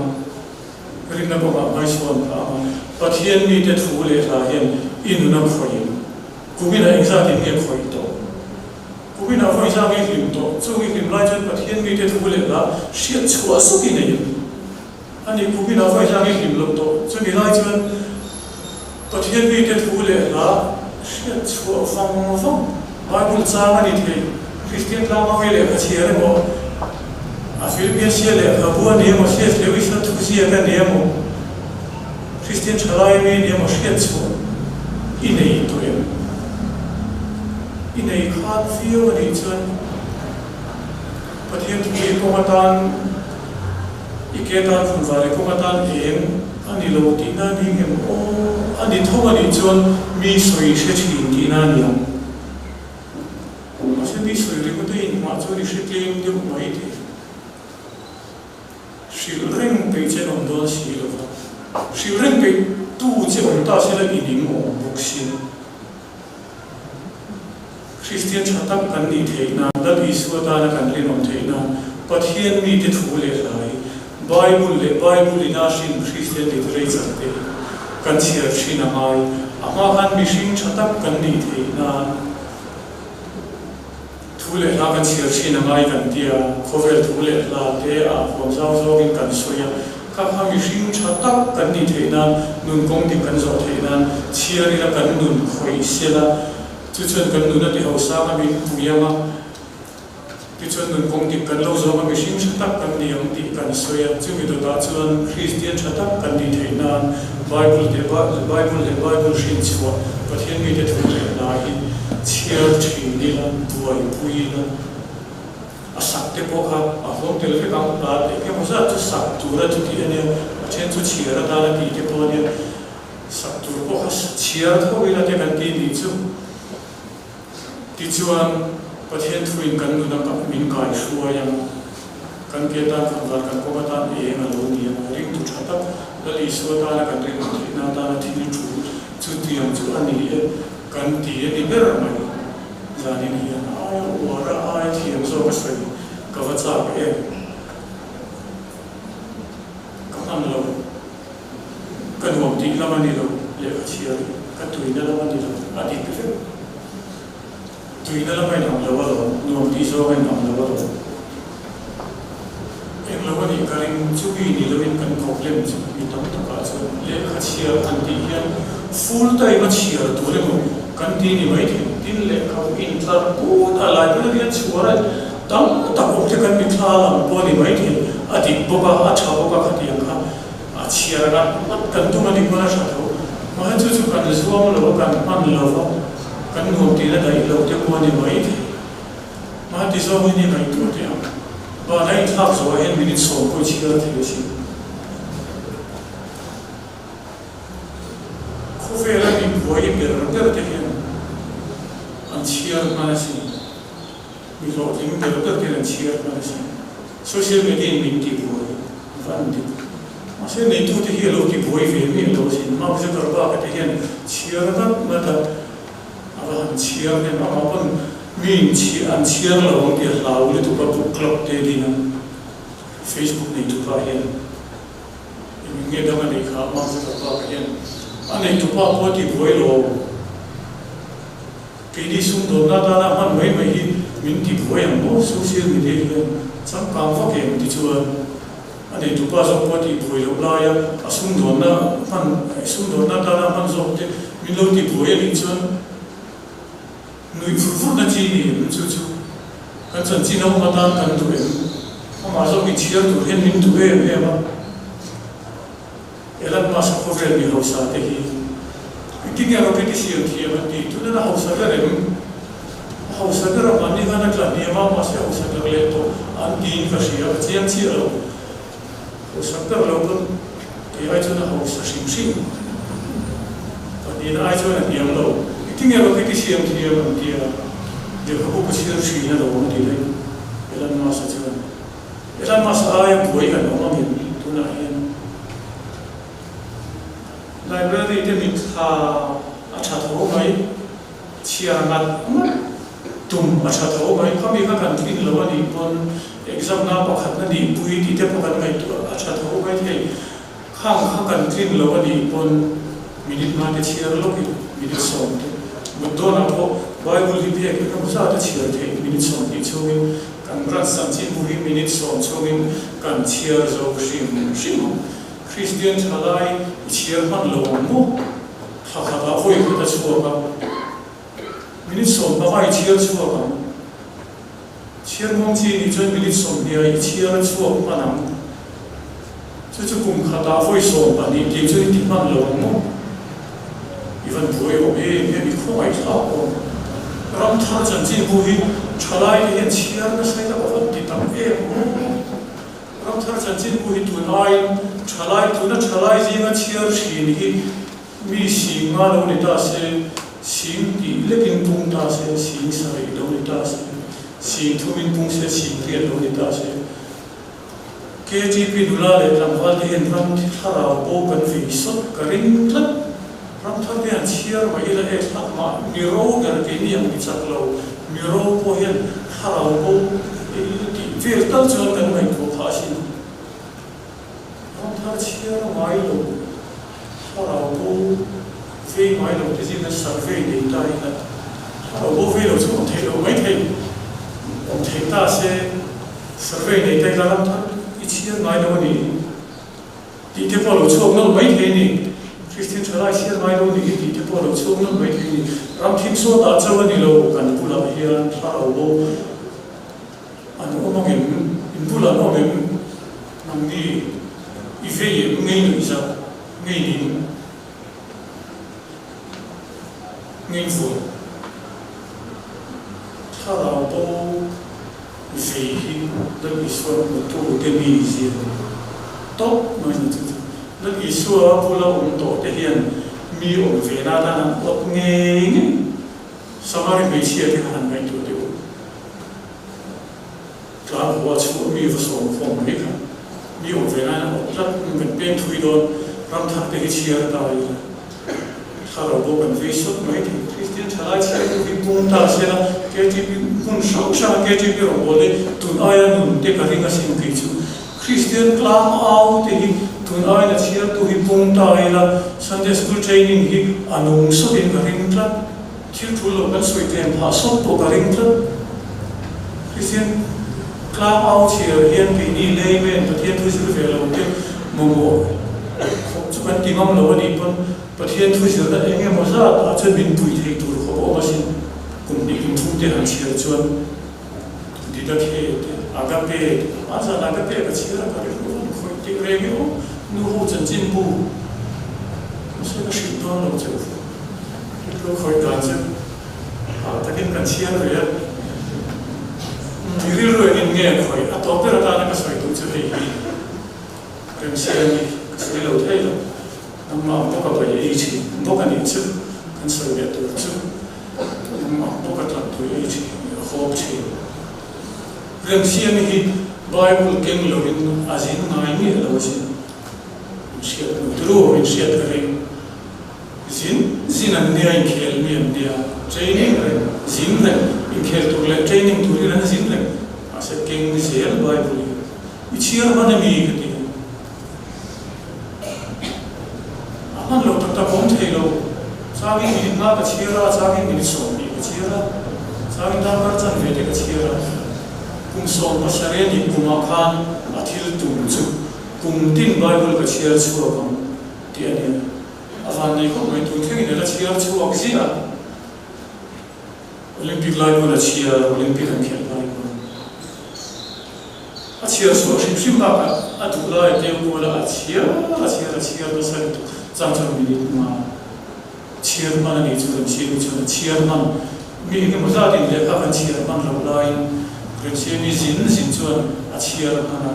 Rinna kawngah hmaichhawn phah ang a. Pathian mite thu leh hla hian i nun a khawih ang. Kuminah engzatin nge khawih tawh? Kuminah vawi zang i hlim tawh. Chung i hlim lai chuan Pathian mite thu leh hla hriat chhuah zuk i nei ang. A ni, kuminah vawi zang i hlim loh tawh. Chumi lai chuan. Pathian mite thu leh hla hriat chhuah vang vang Bible chang a ni thei. Kristian tlanga mi lehkha chhiar emaw, a Philippiansia lehkhabu a ni emaw, CS Lewis-a thuziak a ni emaw, Kristian thalai mi a ni emaw hriat chhuah i nei tawh em? I nei khat viau a nih chuan Pathian thu i kawng atan, i ke tan funvar i kawng atan eng a ni lo tihna a ni ngem aw? A ni tho a nih chuan mi sawi hre thin tihna a ni ang. Mahse mi sawi ringawt a inhmah chuan i hre tlem deuh mai thei. Hrilh reng peih che an awm dawn si lo va, hrilh reng peih tu che awm ta sela i ning awm bawk sin. Kristian tha tak kan nih theih nan, Lal Isua tana kan rinawm theih nan, Pathian mite thu leh hlai, Bible leh Bible ina hrin Kristian literature te hi kan chhiar thin a ngai. A hma khan mihring tha tak kan nih theih nan thu leh hla kan chhiar thin a ngai kan ti a, khawvel thu leh hla te ah huam zau zawngin kan sawi a, kha kha mihring tha tak kan nih theih nan, nun kawng dik kan zawh theih nan chhiar ila kan nun khawih sela, chu chuan kan nun a ti hosang a min pui ang a. Tichuan nun kawng dik kan lo zawng a, mihring tha tak kan ni ang tih kan sawi a. Chumi dawtah chuan Kristian tha tak kan nih theih nan Bible leh Bible leh Bible hrinchhuah Pathian mite thu leh hla hi chhiar thin ila, buaipui ila, a sak te pawh kha a huam tel vek ang. Hla eng emaw zat chu sak tura chu tih a nia, a then chu chhiar atana tih te pawh a nia, sak tur pawh kha chhiar tho ila te kan ti nih chu. Tichuan, Pathian thuin kan nuna min kai hruai ang. Kan ke tan khamvar kan kawng atan eng a lo ni ang. Ringtu tha tak, Lal Isua tana kan rinawm theihna atana thil thu chutiang chu a ni e, kan ti a ni ber mai. Zanin hian aia uar a, aia thiam zawk a sawi ka va chak em? Ka hman lo. Ka nuam tih lam a ni lo, lehkha chhiar hi ka tuina lam a ni lo, a dik vek. Tuina lam a inang lo alawm, nuam tih zawng a inang lo alawm. Eng lo a nih ka ring, chumi ni loin kan problem chu mi tam takah chuan lehkha chhiar han tih hian full time a chhiar tur emaw kan ti ni mai thei. Tin, lehkha intlar put a library a chhuar a tam tak awm te kan mithla lam pawh a ni mai thei, a dik bawk a, a tha bawk a khatiang kha. A chhiar ngat ngat kan tum a ni pawn a tha tho. Mahse chu chu kan zuam lo a, kan hman lo va, kan nuam tihna daih lo te pawh a ni mai thei. Mahse ti zawng hi ni ngaihtuah teh ang. Van a inthlak zawhah hian minute sawm pawh i chhiar thei asin. Khawvela mi buai ber ber te hian an chhiar hman asin. Mi hlawhtling ber ber te hian an chhiar hman asin. Social media in min ti buai va an dik. Mahse neitute hi a lo ti buai ve miah lo asin. Mark Zuckerberg-a te hian chhiar ngat ngat a, a va han chhiar hnem amah pawn mi in an chhiar lo ang tih a hlau lutuk a book club te din a Facebook neitupa hian eng nge dang a neih kha Mark Zuckerberg-a hian a neitupa pawh a ti buai lo. Keini sumdawnna atana hman mai mai hi min ti buai ang maw? Social media hian changkang vak em ti chuan a neitupa zawk pawh a tih buai loh laia a sumdawnna hman sumdawnna atana hman zawk te min lo ti buai a nih chuan nuih vur vurna chi ni em chu chu kan chanchin a awm atan kan duh em? Amah zawk inchhiar tur hian min duh em em a. Elon Musk khawvel mi hausa te hi engtin nge rocket i siam thiam an ti? Tunah a hausa ber em? A hausa ber a mahni khan a tla hniam a, mahse a hausa ber leh tawh an tiin ka hria, ka chiang chiah lo. Hausa ber lo pawn kei ai chuan a hausa hrim hrim. Pahnihna ai chuan a hniam lo. Engtin nge rocket i siam thiam an ti a, lehkhabu ka chhiar thin a lo awm ti daih Elon Musk-a chuan. Elon Musk aia buai kan awm angin tunah hian library te mitthla a tha tho mai, chhiar ngat ngat tum a tha tho mai, khami kha kan tlin lo a nih pawn exam na pakhat na nih pui tih te pawh kan ngaihtuah a tha tho mai thei, khang kha kan tlin lo a nih pawn minute hma te chhiar lawkin minute 10 te mut dawnah pawh Bible hi phek emaw zat a chhiar theih minute 20 chhungin Kan rat chanchinbu hi minute 10 chhungin kan chhiar zo hrim hrim ang. Kristian thalai i chhiar hman lo ang maw? Thla khatah vawi khat a chhuak a, minute 15 i chhiar chhuak ang. Chhiar muang chi nih chuan minute 20 i chhiar chhuak hman ang. Chu chu kum khatah vawi 12 tih chuan i ti hman lo ang maw? I van buai awm em em, i khawngaih thlak awm. Ram thar chanchinbu hi thalai te hian chhiar nasa ila ka van ti tak em aw. Ram thar chanchinbu hi tun aiin thalai tuna thalai zinga chhiar thin hi mi sing nga lo ni ta se, sing tih lekin pung ta se, sing sarih lo ni ta se, sing thumin pung se, sing riat lo ni ta se. KTP nula leh tlangval te hian ram thlarau bo kan vei sawt ka ring tlat. Ram thar te hian chhiar mai ila e thlak mah mi ro ber keini ang mi chak lo, mi ro pawh hian thlarau bo tih vel tal chuan kan ngaihtuah phah asin. Ram thar chhiar ngai lo, thlarau bo vei ngai lo te zinga survey nei ta ila thlarau bo vei lo chu awm theih loh mai thei, awm theih ta se survey nei ta ila ram thar i chhiar ngai lo a nih hi. Tih te pawh a lo chhuak nawlh mai thei a ni. Kristian thalai chhiar ngai lo nih hi tih te pawh a lo chhuak nawlh mai thei a ni. Ram thim sawtah chauh a ni lo, kan bulah hian thlarau bo an awm ang em? In bulah an awm em? Nangni i vei em? Ngei nuih zah, ngei ning, ngei vuan. Thlarau bo vei hi Lal Isua hmutu te mi zia ni tawp mai ni chu chu. Lal Isua bula awm tawh te hian mi awm ve na atan an awt ngei ngei. Samari hmeichhia te kha han ngaihtuah deuh. Tlan hua chhuah mi va sawm khawm mai kha mi awm ve nan an awt tlat kan peng thui dawn ram thar te hi chhiar ta ila. Thlarau pawh kan vei sawt mai thei. Kristian thalai chhiartu hi pung ta sela KTP hmun hrang hranga KTP rawngbâwl hi tun aia nun te ka ring asin kei chu. Kristian tlang au te hi tun aia chhiartu hi pung ta ila Sunday School training hi a nung sawtin ka ring tlat. Thil tul lo kan sawi tlem phah sawt pawh ka ring tlat. Kristian tlang au chhiar hian keini layman Pathian thu zir ve lo te mamawh khawp chu kan ti ngam lo a nih pawn Pathian thu zirna eng emaw zat ah chuan min pui thei tur khawp a awm asin. Kum hnih kum thum te han chhiar chuan Didakhe te, Agape te, a zan Agape ka chhiar a ka rilru an khawih teh reng i aw, nu ho chanchinbu mahse ka hrilh dawn lo che u. Rilru khawih dan chu hah takin kan chhiar ve a, i rilru engin nge khawih a tawp ber atana ka sawi duh chu hei hi remsiam hi ka sawi lo thei lo, nangmah ang bawka bai ei thin bawk a nih chu kan sawi leh tur chu nangmah ang bawka tlan tui ei thin a hawp thin. Remsiam hi Bible keng loin a zin ngai miah lo asin, in hriat hnu turu in hriat ka ring. Zin zin an nia inkhel mi an nia, training reng, zin reng, inkhel tur leh training turin an zin reng, mahse keng zel Bible hi i chhiar hman emi ka ti a, a hman lo tak tak awm thei lo, changin minute nga ka chhiar a, changin minute 20 ka chhiar a, changin darkar chanve te ka chhiar a, kum 17 a nih kumah khan a thil tum chu kum tin Bible ka chhiar chhuak ang tih a nia. A van nei khawp mai tun thlengin a la chhiar chhuak ziah a. Olympic lai pawn a chhiar, Olympic an khelh lai pawn. A chhiar chhuah hrim hrim bakah a duh lai a teu kual a, a chhiar a chhiar a chhiar nasa lutuk chang chuan minute nga chhiar hman a nih chu kan chhiar mi chuan a chhiar hman mi engemaw zatin lehkha kan chhiar hman loh laiin Remsiami zin zin chuan a chhiar hman a.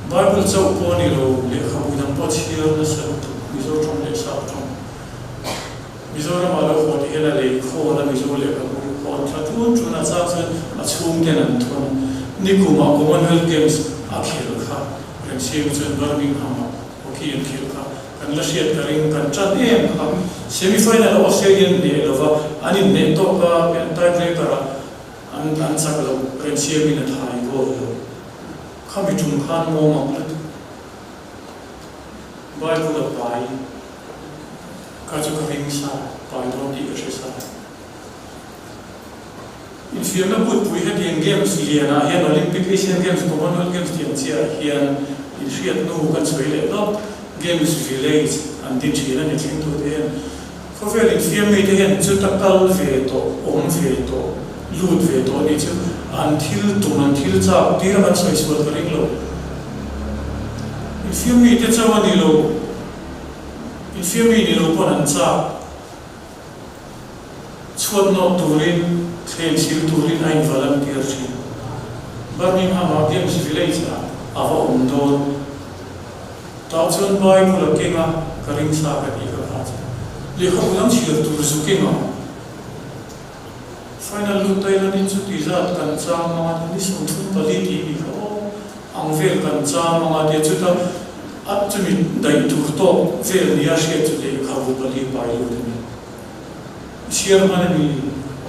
Bible chauh pawh a ni lo, lehkhabu dang pawh chhiar nasa lutuk, Mizo tawng leh Sap tawng. Mizoramah lo haw ti hian a lei khawl a Mizo lehkhabu hi khawn tha tun tun a chang chuan a chhungten an thawn a. Nikumah Commonwealth Games a khel kha Remsiami chuan Birmingham-ah hockey an khel kha kan la hriat ka ring, kan tan em kha. Semi final a Australian hneh lova an inhneh tawk a, tie breaker-ah an an chak lo, Remsiami'n a thai goal lo. Khami tum khan mawm ang lutuk. Bible a pai ka chu ka ring sa, pai dawn tih ka hre sa. Infiamna kutpui hetiang games lianah hian Olympic, Asian Games, Commonwealth Games tih ang chiahah hian inhriat hnu kan sawi leh lawk. Games Village an ti thin a ni thlengtute hian. Khawvel infiam mite hian chuta kal ve tawh, awm ve tawh, lut ve tawh a nih chu an thil tum, an thil chak tir a kan sawi sual ka ring lo. Infiam mite chauh a ni lo, infiam mi ni lo pawn an chak. Chhuat nawk turin, thleng sil turin a involunteer thin. Birmingham-ah Games Village-ah a va awm dawn. Tah chuan Bible a keng a, ka ring sa ka tih ka kha chu. Lehkhabu dang chhiar tur zu keng ang. Final lut Thailand-in chu ti zat kan chang ang a, ni 34 tih ni kha aw, ang vel kan chang ang a tia chuta a chumi daih tur tawk vel nia hriat chu lehkhabu pali pai lut a ni. I chhiar hman a ni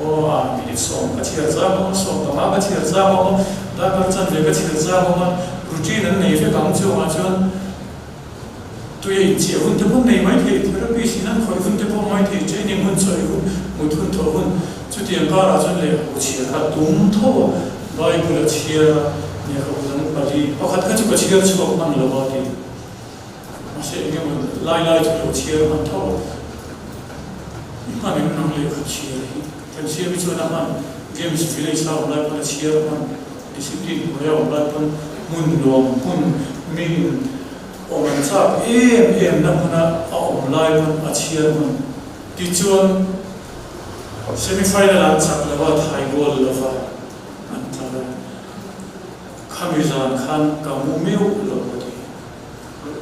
aw, a minute sawm ka chhiar zang ang a, 15 ka chhiar zang ang a, darkar chanve ka chhiar zang ang a, routine an nei vek ang chungah chuan tui a inchiah hun te pawh nei mai thei, therapist in an khawih hun te pawh mai thei, training hun chawi hun, mut hun thawh hun, chutiang karah chuan lehkhabu chhiar kha tum tho a, Bible a chhiar a, lehkhabu dang pali, pakhat kha chu ka chhiar chhuak hman lo a ti. Mahse eng emaw lai lai chu lo chhiar hman tho a, i hman eng nang lehkha chhiar hi kan siam hi chuan a hman Games Village a awm lai pawn a chhiar hman, Discipline hnuai a awm lai pawn hmun nuam hmun mi in awm an chak em em na hmuna a awm lai pawn a chhiar hman. Tichuan semi final an chak lo a, thai goal lova an tla a, khami zan khan ka mu meuh lo a ti.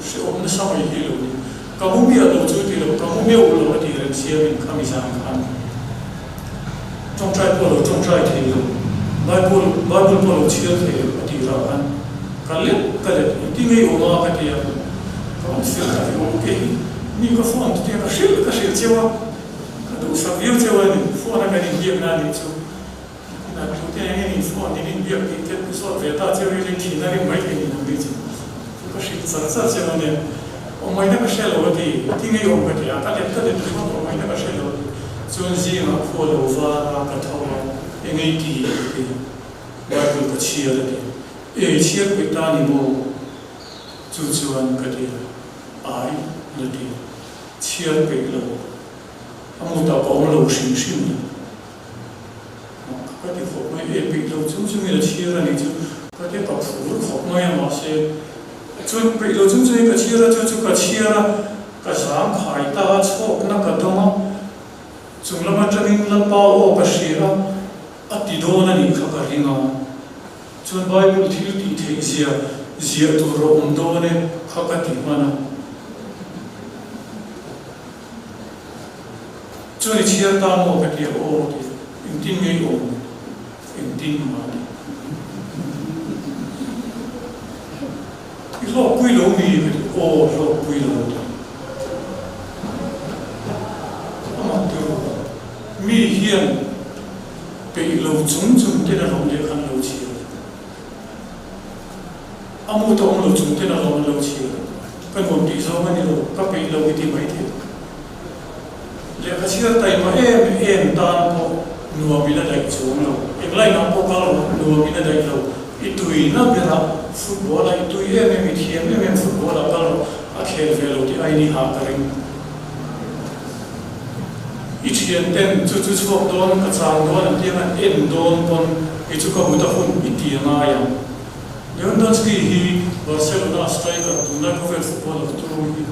Hrehawm nasa mai hi lo ni. Ka mu miah lo chu ti lo, ka mu meuh lo a tih reng siamin khami zan khan tawngtai pawh lo tawngtai thei lo, Bible Bible pawh lo chhiar thei lo a tih rah khan ka let ka let engti ngei awm a ka ti a, ka rawn fel ta ve awm kei hi mi ka phone te ka hrilh ka hrilh cheu a, ka duhsak viau cheu a ni, phone a kan inbiakna a nih chu. Inah tute eng in phone in inbiak tih te zawt ve ta cheu i ring thin a ring mai thei ni ang ri chu chu ka hrilh char char cheu a nia. Awmaina ka hre lo a ti, ti ngei awm ka ti a, ka let ka let ringawt awmaina ka hre lo a ti. Chuan zingah khua lo var a ka tho a, eng ei ti ka ti, Bible ka chhiar a ti, ei chhiar peih ta ni maw? Chu chuan ka ti a, ai la ti, chhiar peih lo, a mutah ka awm lo hrim hrim lo. Ka ti khawp mai, e peih lo chung chungin a chhir a nih chu ka ti a, ka phur khawp mai a mahse chuan peih lo chung chungin ka chhir a, chu chu ka chhiar a, ka zang khai ta a, chhawkna ka dawng a, chung lam atangin Lalpa aw ka hria a, a ti dawn a nih kha ka ring a, chuan Bible thil tih theih zia ziah tur a awm dawn e kha ka ti hman a. Chuan i chhiar ta maw ka ti a, aw ti engtin nge i awm engtin mah ti. I hlawkpui lo mi ka ti, aw hlawkpui lo ti. Amah tur mi hian peih lo chung chung ten a rawng leh khan lo chhiar. A mu ta awm lo chung ten a lawm an lo chhir. Ka nuam tih zawng a ni lo, ka peih lo i ti mai thei. Lehkha chhiar taima em em tan pawh nuam in a daih chuang lo. Englai nang pawh kal rawh, nuam in a daih lo. I tui na berah football a i tui em em, i thiam em em football ah kal rawh, a khel ve lo tih aiin i hah ka ring. I thian ten chu chu chhuak dawn, ka chang dawn an tiang an en dawn pawn kei chu ka mut a hun i ti a ngai ang. Lewandowski hi Barcelona striker tunlai khawvel football a turu hi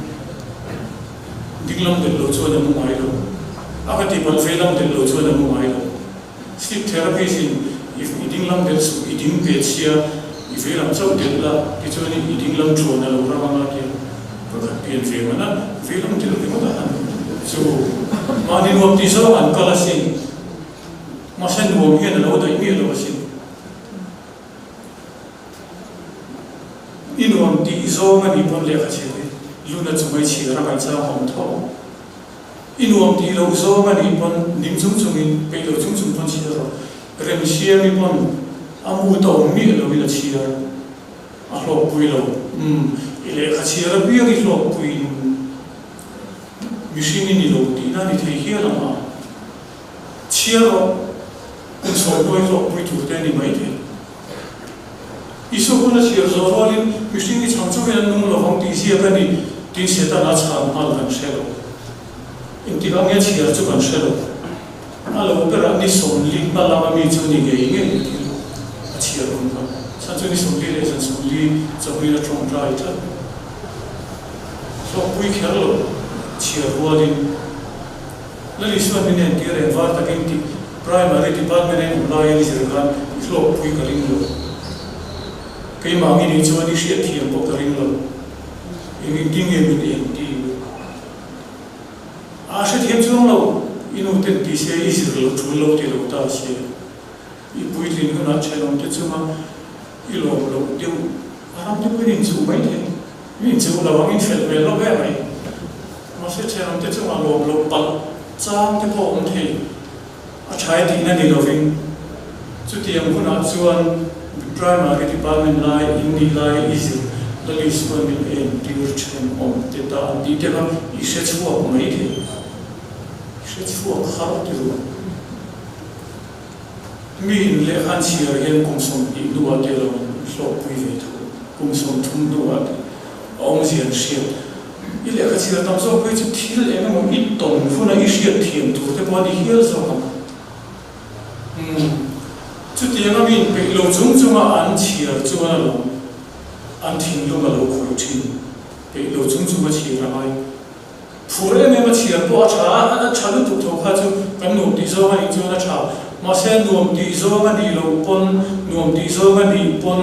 dinglam delh lo chuan a mu ngai lo. A ka ti palh veilam delh lo chuan a mu ngai lo. Sleep therapist in i dinglam delh suh, i ding pe chhia, i veilam chauh delh la tichuan i dinglam thuan a lo ram anga tia pakhat pian ve man a, veilam delh ringawt a han chu mahni nuam tih zawng an kal asin. Mahse nuam hian a lo daih miah lo asin. I nuam tih zawng a nih pawn lehkha chhiar hi luna chu mai chhiar a ngaihchang a awm tho. I nuam tih loh zawng a nih pawn ning chung chungin, peih lo chung chung pawn chhiar rawh. Remsiami pawn a mu ta awm miah loin a chhiar, a hlawkpui lo. Umm, i lehkha chhiar apiang i hlawkpuiin mihring i ni lo tihna a ni thei hial ang a. Chhiar rawh, kum sawmhnuai hlawkpui tur te a ni mai thei. Isua pawn a chhiar zawh rualin mihring i chhang chauhin an nung lovang tih ziak a ni. Tin Setana chhan nghal kan hre lo. Engtikah nge chhiar chu kan hre lo. A lo berah ni 40 hma lama mi chu ni ngei ngei a thil a chhiar hun kha. Chhan chu ni 40 leh zan 40 chawhmil a tawngtai tlat. Hlawkpui kher lo chhiar rualin Lal Isuan min entir eng var takin tih Primary Department a in awm laiin i zir khan i hlawkpui ka ring lo. Keimah ang i nih chuan i hriatthiam pawh ka ring lo. Eng engtin nge min entir? A hrethiam chuang lo, i nu ten ti se i zir lo tul lo ti lo ta se. I puitlin hunah thenawmte chunga i lawm loh deuh a ram te pawhin inchuh mai thei. Mi inchuh lo angin fel hmel lo ve mai. Mahse thenawmte chunga lawm loh palh chang te pawh a awm thei. A tha e tihna ni lovin chutiang hunah chuan Primary Department lai in nih lai i zir la Lisuan min en tir then awm te ta an tih te kha i hre chhuak mai thei. I hre chhuak har ti ru. Mi in lehkha an chhiar hian kum 20 hnuah te lo an hlawkpui ve tho, kum 30 hnuah te a awmzia an hriat. I lehkha chhiar tam zawk phei chu thil eng emaw i tawn huna i hriat thiam tur te pawh a ni hial zawk ang. Umm, chutianga mi inpeih lo chung chunga an chhiar chuan alawm an thinlung a lo khawih thin. Peih lo chung chunga chhiar a ngai. Phur em em a chhiar pawh a tha a, a tha lutuk tho kha chu kan nuam tih zawng a nih chuan a tha. Mahse nuam tih zawng a nih loh pawn, nuam tih zawng a nih pawn,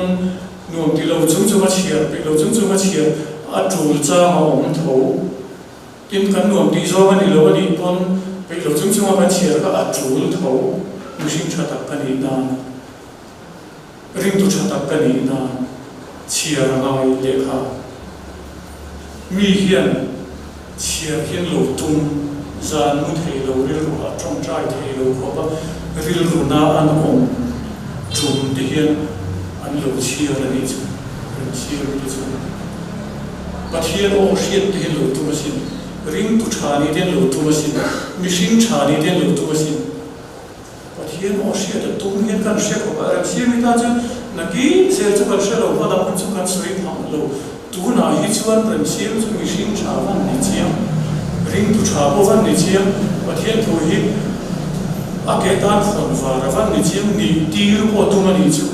nuam ti lo chung chung a chhiar, peih lo chung chung a chhiar a tul chang a awm tho. Tin, kan nuam tih zawng a nih loh a nih pawn, peih lo chung chung a kan chhiar kha a tul tho. Mihring tha tak ka nih nan, ringtu tha tak ka nih nan chhiar a ngai lehkha. Mi hian chhiar hian lo tum, zan mu thei lo, rilru ah tawngtai thei lo khawp a, rilru na an awm tum te hian an lo chhiar a nih chu, kan chhiar te chu Pathian aw hriat te hian lo tum asin, ringtu tha ni te hian lo tum asin, mihring tha ni te hian lo tum asin. Pathian aw hriat a tum hian kan hre khawp a, Remsiami tan chuan nakin zel chu kan hre lo, hma lam hun chu kan sawi phah lo. Tunah hi chuan Remsiam chu mihring tha van ni chiang, ringtu tha pawh van ni chiang, Pathian thu hi a ke tan khawn var a van ni chiang, nih tir pawh tum a nih chu,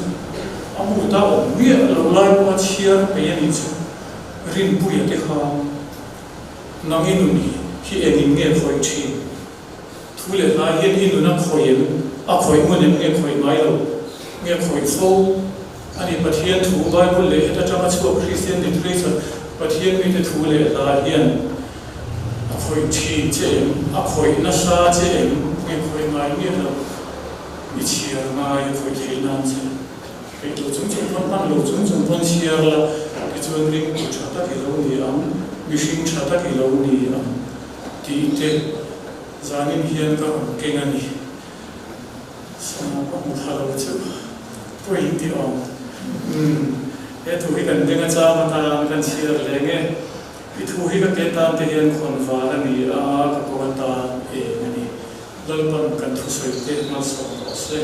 a mut a awm miah lo lai pawh a chhiar peih a nih chu, Rinpuia te kha nang i nun hi engin nge khawih thin? Thu leh hlai hian i nun a khawih em? A khawih ngun em nge khawih ngai lo? Nge khawih fo? A ni, Pathian thu, Bible leh heta tanga chhuak Christian literature, Pathian mite thu leh hla hian a khawih thin che em? A khawih nasa che em? Nge khawih ngai miah lo? I chhiar ngai a khawih theih nan che. Peih lo chung chung pawn hman lo chung chung pawn chhiar la, tichuan ringtu tha tak i lo ni ang, mihring tha tak i lo ni ang. Tih te zanin hian ka rawn keng a ni. Sana ka hmu tha lo chu pawi tih awm. Umm, he thu hi kan beng a chang atan kan chhiar leng e. I thu hi ka ke tan te hian khawn var a ni a, ka kawng atan eng a ni. Lalpan kan thusawi te hmalsawm rawh se.